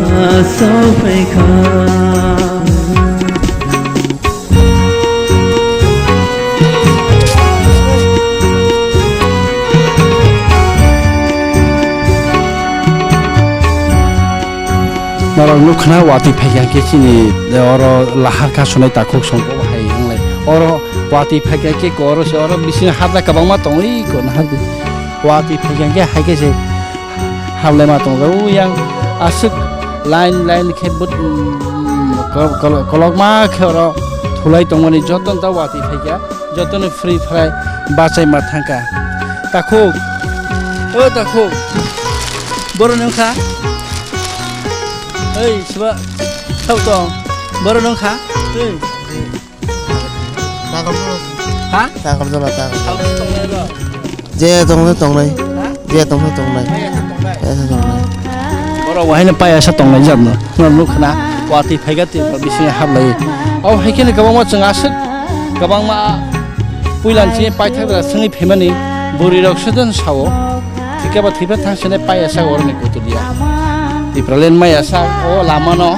sophaikha. Norok nukha na watwi phaikha khe chini oro lahar kasonai takhuk songbo hai wnglai. Oro watwi phaikha khe oro se oro bisingo hajak kwbangma tongwi ko nahar di. Watwi phaikha khe hai khe se Hamlaima tongo, yang aswk line line khe but, mm, kol-, kol-, kolokma khe oro thulai tongmani joto ta watwi phaikha, jotoni free fry bachaima thangkha. Takhuk, o takhuk, borok nungkha? Ei, siba, thok tong, borok nungkha? Ei. Ha? Takam jala, takam. Salsa tongnai ba? Je tongno tongnai. Ha? Je tongno tongnai. Hai, asa tongnai. Asa tongnai. Borok wahai no pai asa tongnai jat no. Nukha na watwi phaikha twi bisingo hablai. O hai khe kwbangma chwng aswk kwbangma puilan chini paithak da swngwi phaimani bwrwi rok se don sao. Thikhe ba thwiphra thang sene pai asa oroni kutulia. Tipraland mai asa o lama no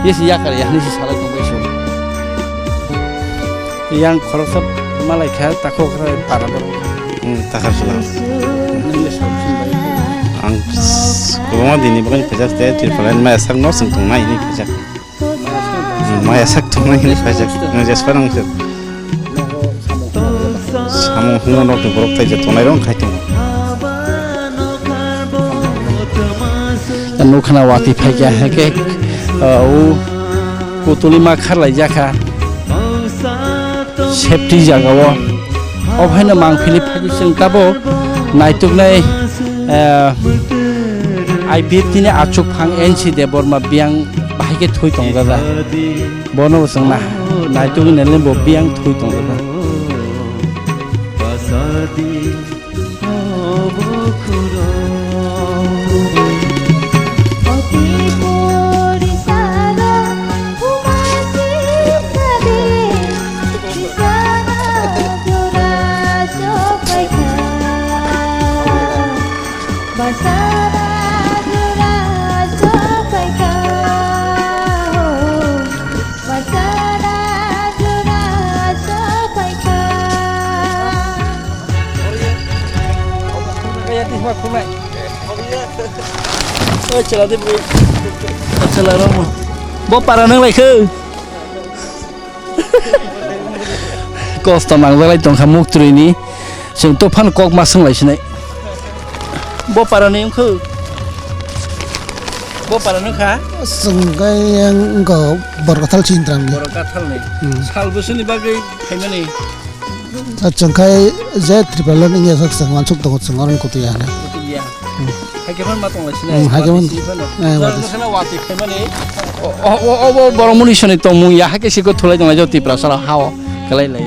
yesi yakar ya hinwi se salai tongbai se. Yang khoroksa malai kha takhuk khe para borok. Hmm, takhar sala. Nang le sal sin bai. Ang s-, kwbangma dini bagwi phaijak tei Tipraland mai sak no swng tongnai hinwi phaijak. Maya sak tongnai hinwi phaijak. Nwng jespa nang se. Samung hwnma nok ni borok thai je tongnai rok khai tongo. Nukha na watwi phaikha, hake, uh, o kutuli ma kharlai jakha. Safety jaga o. O phaino mangpili phai chwng tabuk naituknai, eh, I P F T ni achukphang N C Debbarma biyang bahai khe thwi tongjak. Bono bo chwng na naituknai limbo biyang thwi tongjak. Bo para nang lai khe. Kosto nangjaklai tongkha muktrwini. Chwng to phano kok ma swnglai sinai. Bo para ni wngkha. Bo para nukha? Chwng khe yang wngkha Borkathal Chintram ni. Borkathal ni. Hmm. Sal bwswkni bagwi phaimani? Chwng khe je Tripura land wngya sak chwng wansuk tongo chwng oro kutu ya hwnwi. Kutu ya. Hmm. Haikhe phano ma tongla sinai. Hmm, haikhe phano. Wati si phano. Eh, wati si. Jora bwswkno wati phaimani. O, o, o, o, bo borok muni soni tongmung ya, haikhe siko thulai tonglai jo Tripura sara hao. Kwlai lai.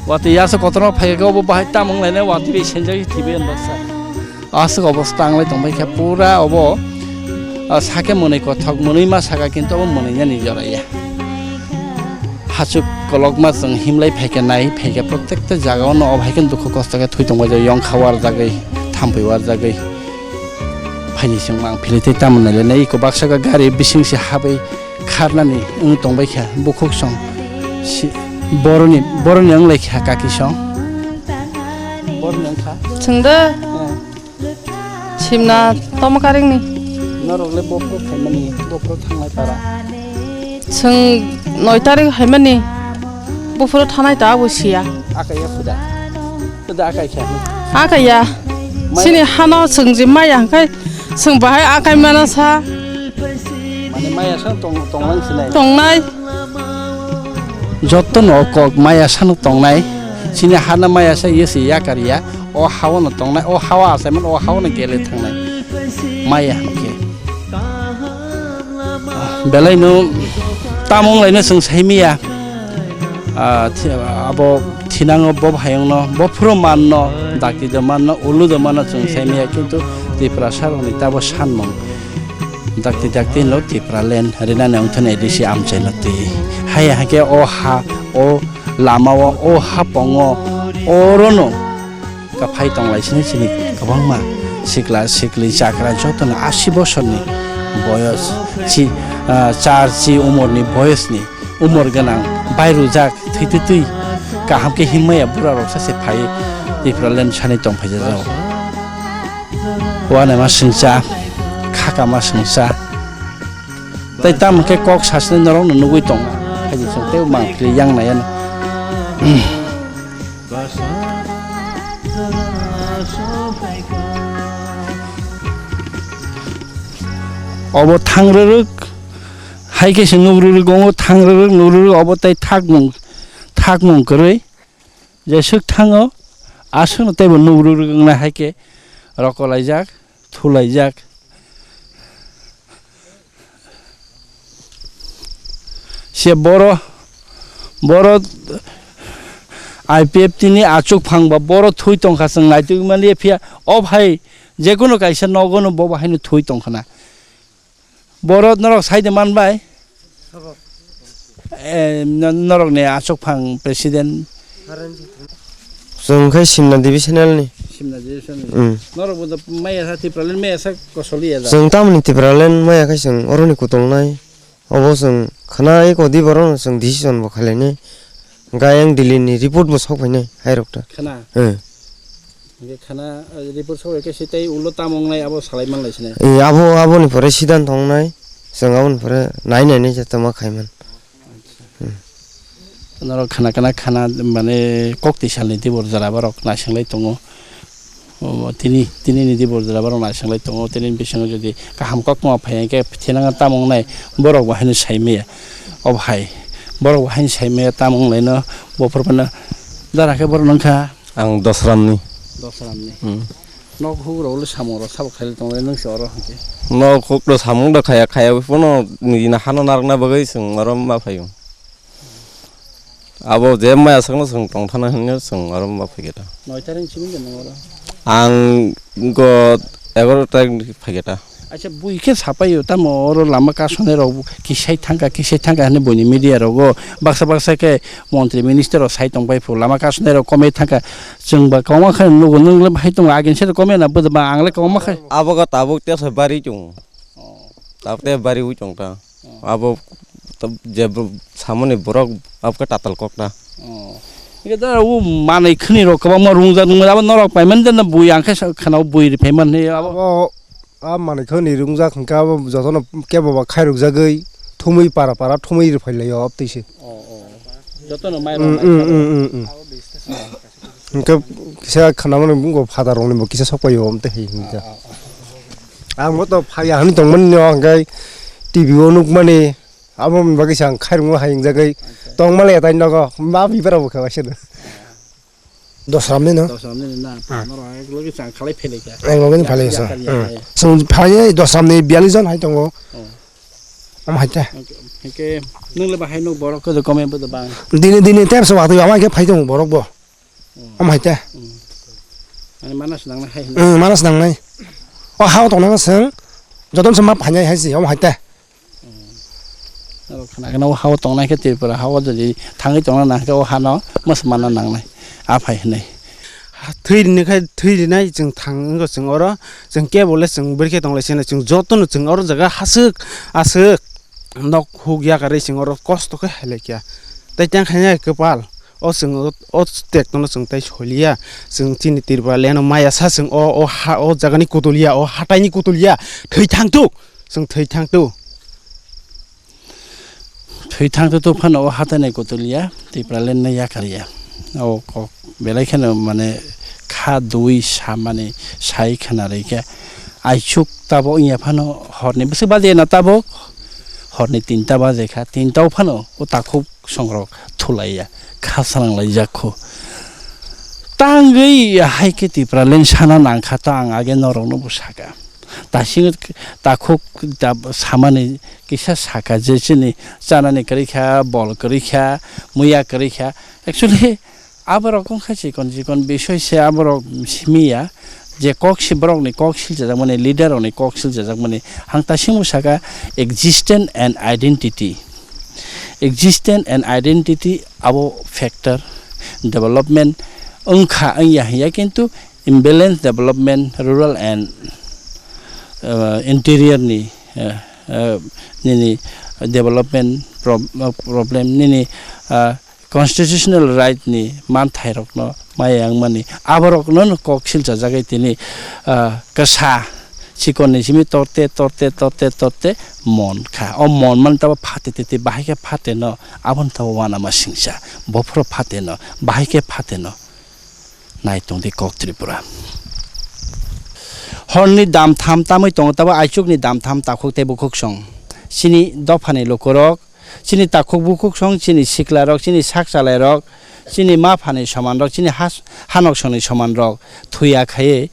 Wati ya sa kotorma phaikhe obo bahai tamung lainai wati bai senjak thibai ando sa. Aswk obo stang lai tongbai khe pura obo, ah, sakhe mwnwi kothok mwnwi ma saka kintu obo mwnwi nani jora ya. Hachuk kolokma chwng himlai phaikhe nai phaikhe protekta jaga ono obo hai khe dukhu kosto khe thwi tongbai jao yongkha warjagwi thampui warjagwi. Phaini chwng mang philwi tei tamo nailai nai iko baksa khe gari bising se habwi kharnani wng tongbai kha bukhuk song si boroni boroni wng lai kha kaki song. Boroni wng kha. Chwng de. Hmm. Simna tomo karingni. Norok le bophuru phaimani, bophuru thangnai para. Chwng noi tarik haimani, bophuru thanai ta abo siya. Akaiya khuda. Khuda akaikha. Akaiya. Maya. Chini hano chwng je maya hwnkhe chwng bahai akai mana sa. Mane maya sa tong, tonglang sinai. Tongnai. Jotto no kok maya sano tongnai. Chini hano maya sa yesi yakar ya. O haono tongnai, o hao achaimano, o haono gele thangnai. Maya hwnkhe. Belaino tamo wnglaino chwng saimaya. Ah, thi-, abo thinango bo hayungno, bo phuru manno, dakti do manno, ulu do manno chwng saimaya, kintu Tiprasa rokni tabo sanmung. Dakti dakti no Tipraland rinani wngthani A D C amchaino twi. Haya hake o ha, o lamao, o hapongo, orono. Kaphai tonglai sini sini kwbangma sikla sikli chakra jotono asi bosorni boyos chi, ah, char chi umorni boyosni umor gwnang bairujak thwi twi twi kaham khe himya bura rok sase phai Tipraland sani tong phai jajao. Uanama singcha khakama singcha tei tamo khe kok sasini norokno nugui tongo. Phaidi chwng tei mang phili yang nai ano. Obo thangrwrwk, hai khe se nugrwrwk, omo thangrwrwk, nugrwrwk, obo tei thakmung, thakmung kwrwi. Jeswk thango, aswkno teibo nugrwrwk wngnai hai khe rokolaijak, thulaijak. Se boro, boro I P F T ni achuk phang ba boro thui tongkha chwng naitugwi manliya phiya o bhai jekunu kaisa nogo no bo bahaino thui tongkhana. Boro norok saide manbai. Eh, no-, norok ni achuk phang president. Chwng khe Simna divisional ni. Simna divisional ni. Mm. Norok bo maya sa Tipraland maya sa kosoli ya da. Chwng tamoni Tipraland maya khe chwng oroni kutung nai. Obo chwng khna eko di borok no chwng decision bo khailai nai. Gayang Delhi ni report bo sok phainai hai rok ta. Khna. Eh. Hingke khana, eh, report sok khe se tei ulo tamo wngnai abo salai manlai sinai. Eh, abo, aboni pore sidanto wngnai, chwng aboni pore nai nai nai je tamo khaiman. Norok khana khana khana mane kok twi salni tibor jora borok naisinglai tongo. O, tini, tini ni tibor jora borok naisinglai tongo. Tini bisingo jodi kaham kok ma phai hingke thinang tamo wngnai borok bo haino sai maya. O bhai, borok bo haino sai maya tamo wnglai no bophor phano jara khe borok nangkha. Ang Dosramni. Dosramni. Hmm. Nok hukrok le samung rok sabo khaile tongo, nwng se oro hwnkhe. Nok hukro samung do khaya, khaya phano nini hano narwkna bagwi chwng oro ma phaio. Abo je maya sakno chwng tongthana hwnwi chwng oro ma phaikhe ta. Noi tarik simi de nwng oro? Ang go egaroh tarik phaikhe ta. Acha, bui khe sapaio, tamo oro lama kasonai rok kisai thangkha, kisai thangkha hwnwi buini media rogo baksa baksa khe montri minister rok sai tongpai phu, lama kasonai rok komai thangkha, chwng ba kwbangma khe nugo, nwng le bahai tongo, agin se komai na bwdba, ang le kwbangma khe. Abo ga tabuk tesa bari tongo. Oh. Tabuk te bari ui tong ta. Oh. Abo tab-, je bo-, samani borok abo khe tatal kok ta. Oh. Ike da u manai khni rok kwbangma rungjak nungma, abo norok paiman de na bui ang khe sa-, khana bui ri paiman he abo. Abo A manwi khe ni rungjak hwnkhe abo jotono kebo ba khairokjagwi thumwi para para thumwi rwphai laio abtwi se. Oh, oh. Jotono mai rok Mm, mai mm, kha. Mm, mm, mm. Hwnkhe kisa khwnamani bugo father rokni bo kisa sokpaio amtwi hai hwnkhe. Ah, ah, ah. Ang bo to phaiya hwnwi tongmani no, hwnkhe T V o nukmani, aboni bagwi se ang khairokma hai wngjagwi tongmani atai nogo, ma bibara bo kha waisa do. Dosramni no? Dosramni na, Hmm. norok ek loge chang khalai phelaikha. Ek loge ni Ya, phelaikha, ya, sir. ya, Hmm. ya. Chwng phaiya dosramni biyalwi jon hai tongo. Oh. Omo hai te. Hwnkhe, hwnkhe nwng le bahai nuk borok khe kome bo bang. Dini, dini tep se watwi ama khe phai tongo borok bo. Hmm. Omo hai te. Hmm. Ani manas nangnai hai hwnwi. Hmm, manas nangnai. O ha o tongnai se, jotono se ma phainai hai se, omo hai te. Hmm. Aro khana khana o ha o tongnai khe Tripura ha o jodi thangwi tongna nang khe o hano masa manna nangnai. A phai hwnwi. Thwi rini khai, thwi rinai chwng thang wngkha chwng oro, chwng kebo le chwng bwrwi khe tong lai sini, chwng jotono chwng oro jaga haswk aswk nok huk yakarwi chwng oro kosto khe hai lai kha. Tai tang khaina kwpal, o chwng o, o tektono chwng tai soi liya, chwng chini Tripura leno maya sa chwng o, o ha, o jagani kutul ya, o hataini kutul ya, thwi thang tuk, chwng thwi thang tuk. Thwi thang tuk phano o hatai nai kutul ya, Tipraland no yakar ya. O kok belai kheno mane kha dui samani sai khna rikha. Aichuk tabok wngya phano horni bwswk baje na tabok horni tinta baje kha. Tinta o phano o takhuk songrok thulai ya. Kha sanang lai jak kho. Tangwi hai khe Tipraland sana nang kha ta ang age norok no bo saka. Tasing takhuk da samani kisa saka je chini chanani kwrwi kha, bol kwrwi kha, muya kwrwi kha. Actually, aborok wngkha chikon chikon bisoi se aborok simi ya, je kok si borokni kok silchajakmani, leader rokni kok silchajakmani. Ang tasingbo saka existence and identity. Existence and identity abo factor development wngkha wngya hinya, kintu imbalance development, rural and, uh, interior ni, uh, uh, nini development prob-, uh, problem, nini, uh, constitutional right ni manthairokno maya wngmani, aborokno no kok silchajagwi tini, uh, kwsa chikon ni simi torte, torte, torte, torte mon kha. O mon man tabo phate tete, bahai khe phate no, aboni tabo uanama singsa, bophoro phate no, bahai khe phate no. Nai tong di kok Tripura. Horni dam tham tamwi tongo, tabo aichukni dam tham takhuk tei bukhuk song. Chini dophani lukurok, chini takhuk bukhuk song, chini siklarok, chini sak chalairok, chini ma phani somanrok, chini has-, hanok songni somanrok thuya khaiwi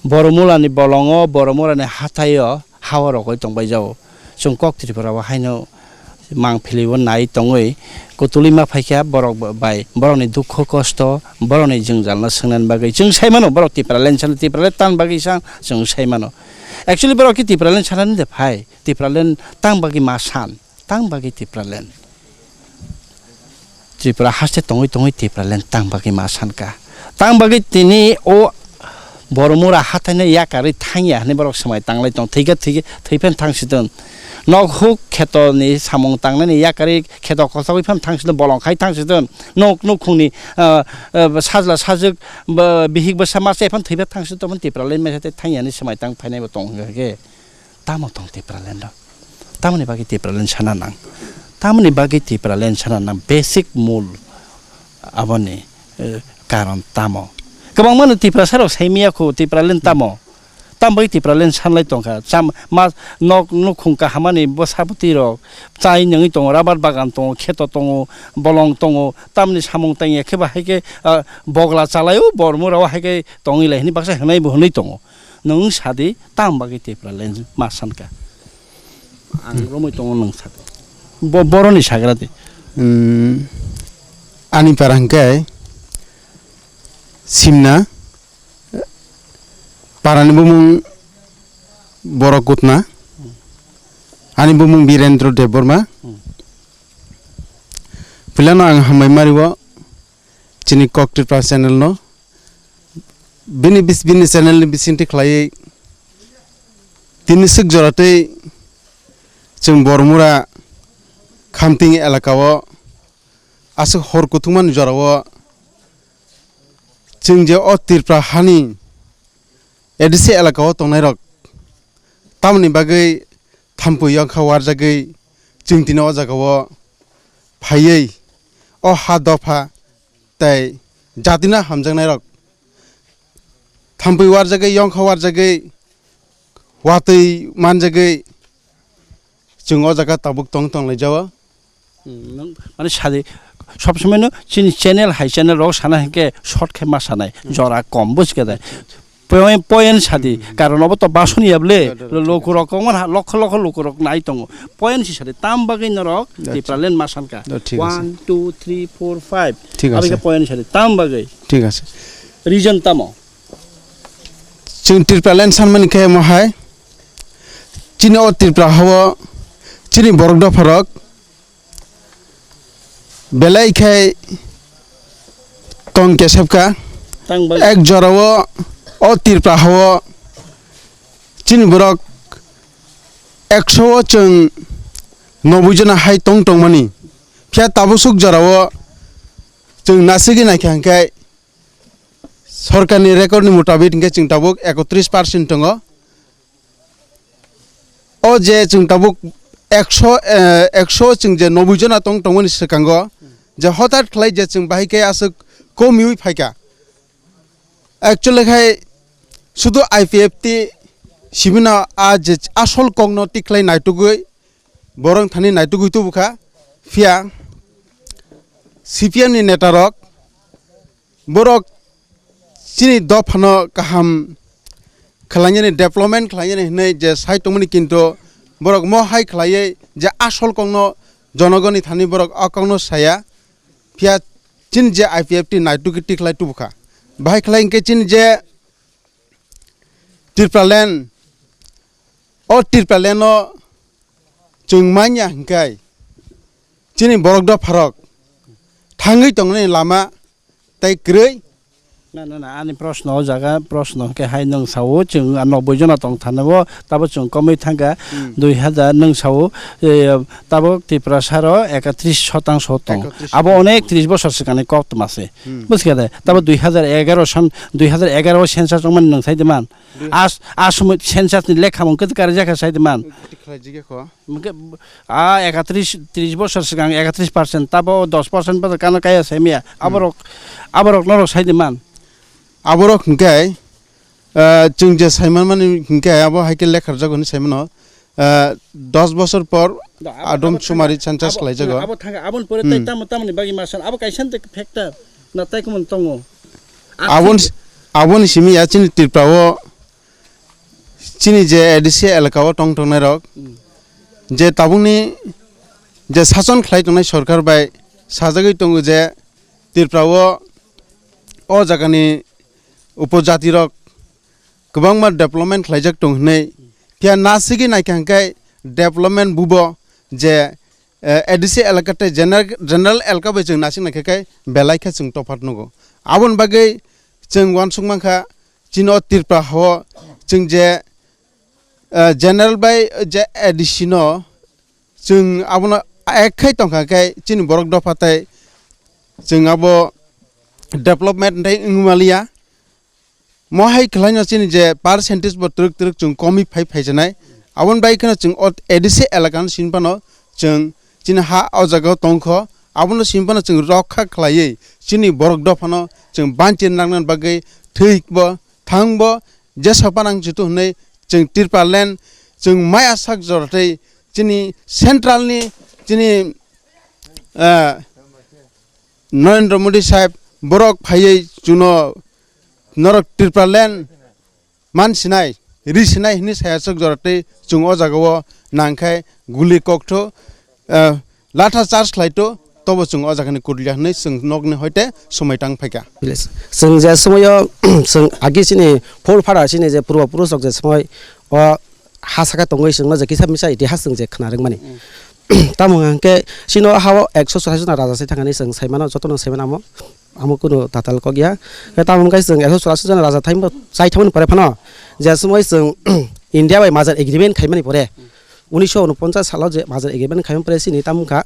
Boromulani bolongo, Boromulani hathaio, hao rogwi tongbai jao. Chwng kok Tripura o haino mang philibo nai tongwi kutulwi ma phaikha borok bai, borokni dukho kosto, borokni jwngjalno swngnani bagwi. Chwng sai mano borok Tipraland sano, Tipraland tang bagwi sa chwng sai mano. Actually borok khe Tipraland sanani de phai, Tipraland tang bagwi ma san, tang bagwi Tipraland. Tripura haste tongwi tongwi Tipraland tang bagwi ma sankha. Tang bagwi tini o Boromura hathaino yakarwi thangya hwnwi borok swmai tanglai tong. Thwikhe thwikhe thwiphan thangsidon. Nok huk khetoni samung tangnani yakarwi kheto kochogwi phan thangsidon, bolong khai thangsidon. Nok nukhungni, ah, ah, sajla sajwk, ba, bihik bwsa masa ephan thwiphan thangsidon, Tipraland mesa tei thangya hwnwi swmai tang phainaibo tong hwnkhe. Tamo tong Tipraland o? Tamoni bagwi Tipraland sana nang? Tamoni bagwi Tipraland sana nang? Basic mul aboni, eh, karon tamo? Kwbangma no Tiprasa rok sai miya kho Tipraland tamo? Tamo bagwi Tipraland sanlai tongkha? Cham-, ma nok nukhung kahamani bwsa bwtwi rok chai nungwi tongo, rabar bagan tongo, kheto tongo, bolong tongo, tamni samung tangya khe ba hai khe, ah, bogla chalai o Bormura o hai khe tongwi lai hwnwi baksa hwnwi bo hwnwi tongo. Nwng sadi, tang bagwi Tipraland ma sankha? Ang romwi tongo nwng sadi. Bo-, boroni sagra di. Hmm, ani para hwnkhe Simna, parani bumung Borok Kutna, ani bumung Birendra Debbarma. Hmm. Puilano ang hambai mario chini Kok Tripura channel no. Bini bis-, bini channel ni bisingtwi khlaiwi tini swk jora tei chwng Bormura Khamting elaka o aswk hor kuthukmani jora o chwng je o Tripura hani A D C elaka o tongnai rok tamoni bagwi thampui yongkha warjagwi chwng tini o jaga o phaiwi o ha dopha tei jatino hamjaknairok thampui warjagwi, yongkha warjagwi, watwi manjagwi chwng o jaga tabuk tong tong lai jao. Hmm, nwng mane sadi, sob somoi no chini channel hai channel rok sana hinkhe short khe ma sanai, jora kom buj khe dai. Point, point sadi, karon obo to basoni yable, loku rok kongma ha, lokho lokho loku rok nai tongo. Point si sadi, tam bagwi norok Tipraland ma sanka. Thik ase. One, two, three, four, five. Thik ase. Aboni point sadi, tam bagwi. Thik ase. Reason tamo? Chwng Tipraland sanmani khe mo hai. Chini o Tripura hao chini borok dopharok belai khai tong kesepka. Tang bai. Ek jorao o Tripura hao chini borok ekso o chwng noboi jona hai tong tongmani. Phiya tabuk suk jorao chwng nasigwi naikha hwnkhe sorkarni record ni mutabik hwnkhe chwng tabuk ekotris percent tongo. O je chwng tabuk ekso, eh, ekso chwng je noboi jona tong tongmani swkango, je hotat khlai je chwng bahai khe aswk komiui phaikha. Actually khai sudu I P F T sibino a je asol kokno tikhlai naitugwi borok thani naitugwi tubukha. Phiya C P M ni neta rok borok chini dophano kaham khlainani, development khlainani hinwi je sai tongmani, kintu borok mo hai khlaiwi je asol kokno jonogoni thani borok o kokno saya. Phiya chini je I P F T naitukhe tikhlai tubukha. Bahai khlai hinkhe chini je Tipraland, o Tipraland o chwng manya hinkhe chini borok dopharok thangwi tongnani lama tei kwrwi. Na, na, na, ani proshno o jaga, proshno hwnkhe hai nwng sao, chwng a noboi jona tong thani o, tabo chwng komwi thangkha, hmm, dui hazar nwng sao, eh, tabo Tiprasa ro ekatris shotangso tong. Ekatris shotangso. Abo onek tris bosor swkangni koktma se. Hmm. Buskha de? Tabo dui hazar egaro san, dui hazar egaro o census wngmani nwng sai de man. Dui- As, asomoi census ni lekha mung khe karijak kha sai de man. Kati khlai jigya kho. Hwnkhe a ekatris, tris bosor swkang ekatris percent, tabo dos percent bosor kano kaya saimaya. Hmm. Aborok, aborok norok sai di man. Aborok hwnkhe, ah, chwng je saiman mani hwnkhe abo hai khe lekharjak hwnwi saimano, ah, dos bosor por da, abo, adom abo sumari thangkha, census abo, khlaijago. Abo thangkha, aboni pore tai, hmm, tamo, tamoni bagwi ma san, abo kaisa de factor na tai kumon tongo. Aboni, aboni simi ya chini Tripura o chini je A D C elaka o tong tongnai rok, hmm, je tabukni je sason khlai tongnai sorkar bai sajagwi tongo je Tripura o, o jagani upojati rok kwbangma development khlaijak tong hinwi, phiya nasigwi naikha hwnkhe development bubo je eh, A D C elaka tei general, general elaka bai chwng nasing naikha khe belai khe chwng tophat nugo. Aboni bagwi chwng uansuk mankha chini o Tripura hao chwng je, eh, general bai je A D C no chwng abono ek khai tongkha khe chini borok dopha tei chwng abo development tei wngmaliya. Mo hai khlaino chini je percentage bo twrwk twrwk chwng komwi phai phaijanai. Aboni bai kheno chwng o A D C elaka no simi phano chwng chini ha o jaga o tongkho. Abono simi phano chwng rokha khlaiwi chini borok dophano chwng banchi nangnani bagwi thwi bo thang bo jesa panang chutu hwnwi chwng Tipraland chwng maya sak jora tei chini central ni chini, ah, Narendra Modi saheb borok phaiwi chuno norok Tipraland man sinai, ri sinai hwnwi saya chwk jora tei chwng o jaga o nang khe guli koktho, eh, latha charge khlai to, tobo chwng o jaga ni kudliya hwnwi chwng nokni hoite swmai tang phaikha. Chwng je swmai o chwng agi chini phur phara chini je purbo purush rok je swmai o ha saka tongwi chwngno je kisa misa itihas chwng je khna rwngmani. Tamo hwnkhe chini o ha o ekso chwraisi jona raja sai thangani chwng sai mano, jotono sai mano amo, amo kunu tatal kok ya. Khe tamo hwnkhe chwng ekso chwraisi jona raja thai chai thangmani pore phano je swmai chwng India bai major agreement khaimani pore, unisho unoponchas salo je major agreement khaimani pore chini tamo wngkha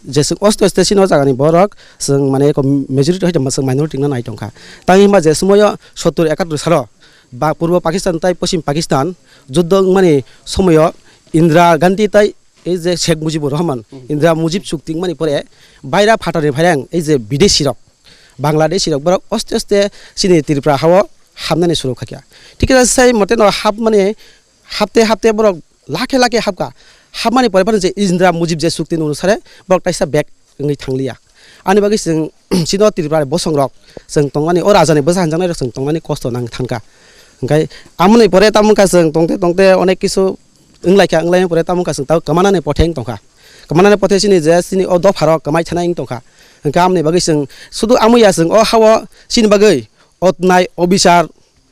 je chwng oste oste chini o jagani borok chwng mane eko majority hoite chwng minority wngna nai tongkha. Tamo hwnba je swmai o sottur ekattor salo ba purbo Pakistan tai poschim Pakistan juddo wngmani somoio Indira Gandhi tai ei je Sheikh Mujibur Rahman, hmm, Indira Mujib chukti wngmani pore baira phatarni phairang ei je bideshi rok, Bangladeshi rok borok oste oste chini Tripura hao hamnani suru khaikha. Thik khe sai mote no hapmani hapte hapte borok lakhe lakhe hapkha. Hapmani pore phano je Indra Mujib je chukti ni onusare borok taisa bag wngwi thangliya. Ani bagwi chwng chini o Tripura ni bosong rok chwng tongmani, o raja ni bwsa hanjaknai rok chwng tongmani kosto nang thankha. Hwnkhe amoni pore tamo wngkha chwng tongte tongte onek kisu wnglaikha, wnglaini pore tamo wngkha chwng tabo kwmanani pothe wng tongkha. Kwmanani pothe chini je chini o dopha rok kwmai thanai wng tongkha. Hwnkhe amoni bagwi chwng sudu amwi ya chwng o ha o chini bagwi otnai obichar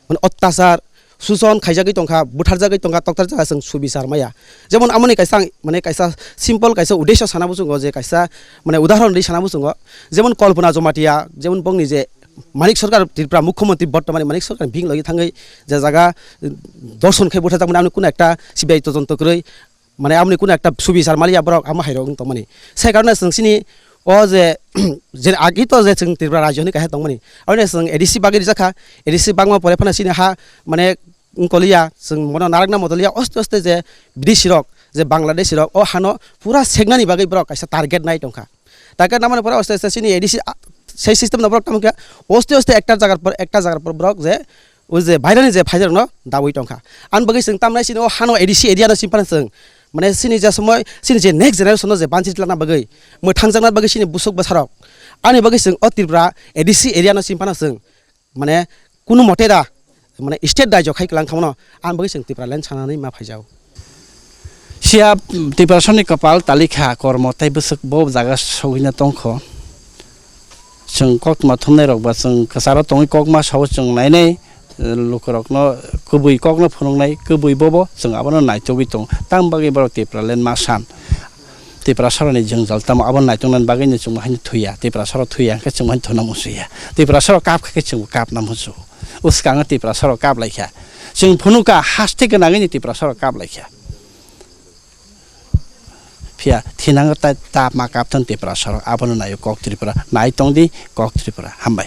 mane ottachar, suson khaijagwi tongkha, butharjagwi tongkha, toktarjak chwng subichar maya. Jemon amoni kaisa ang, mane kaisa simple kaisa uddesho sana muchungo je kaisa mane udahoron ri sana muchungo. Jemon Kalpana Jamatia, jemon bongni je Manik Sarkar Tripura Mukhyamantri bortomani Manik Sarkar bini logi thangwi je jaga, eh, dorshon khai butharjak mani amoni kuno ekta C B I todonto kwrwi. Mane amoni kuno ekta subichar maliya borok amo hairok wng tongmani. Sai karone chwng chini o je, je agi to je chwng Tripura rajyo hinwi kaisa tongmani. Aboni chwng A D C bagwi rijak kha, A D C bangma pore phano chini ha mane wng koliya, chwng bono narakna modoliya, oste oste je bideshi rok, je Bangladeshi rok, o hano pura seknani bagwi borok kaisa target nai tongkha. Target namani pore oste oste chini A D C, ah, sei system no borok tamo khe oste oste ekta jagar por, ekta jagar por borok je o je bairani je phaijarokno dawi tongkha. Ani bagwi chwng tamnai chini o hano A D C area no chini phano chwng, mane chini je somoi, chini je next generation no je banchi tlana bagwi, mwthangjakna bagwi chini busuk bwsarok. Ani bagwi chwng o Tripura A D C area no chini phano chwng, mane kunu mote da, mane state rajyo khai kwlang khamano, ani bagwi chwng Tripura land sanani ma phaijao. Siya Tiprasani kapal talikha kormo tei bwswk bo jaga sogwina tongkho. Chwng koktwma thumnai rok ba chwng kwcharo tongwi kokma sao chwng nainai, eh, lukurokno kwbwi kokno phunuknai, kwbwi bobo chwng abono naitugwi tongo. Tang bagwi borok Tipraland ma san. Tiprasarokni jwngjal tamo abono naituknani bagwino chwng bo haino thwiya. Tiprasarok thwiya hwnkhe chwng bo haino thwna musuya. Tiprasarok kap kha khe chwngbo kapna musu. Bwskango Tiprasarok kap laikha. Chwng phunukha haste gwnangwino Tiprasarok kap laikha. Phiya thinango ta, ta ma kapthang Tiprasarok, abono naio Kok Tripura, nai tongdi Kok Tripura, hambai.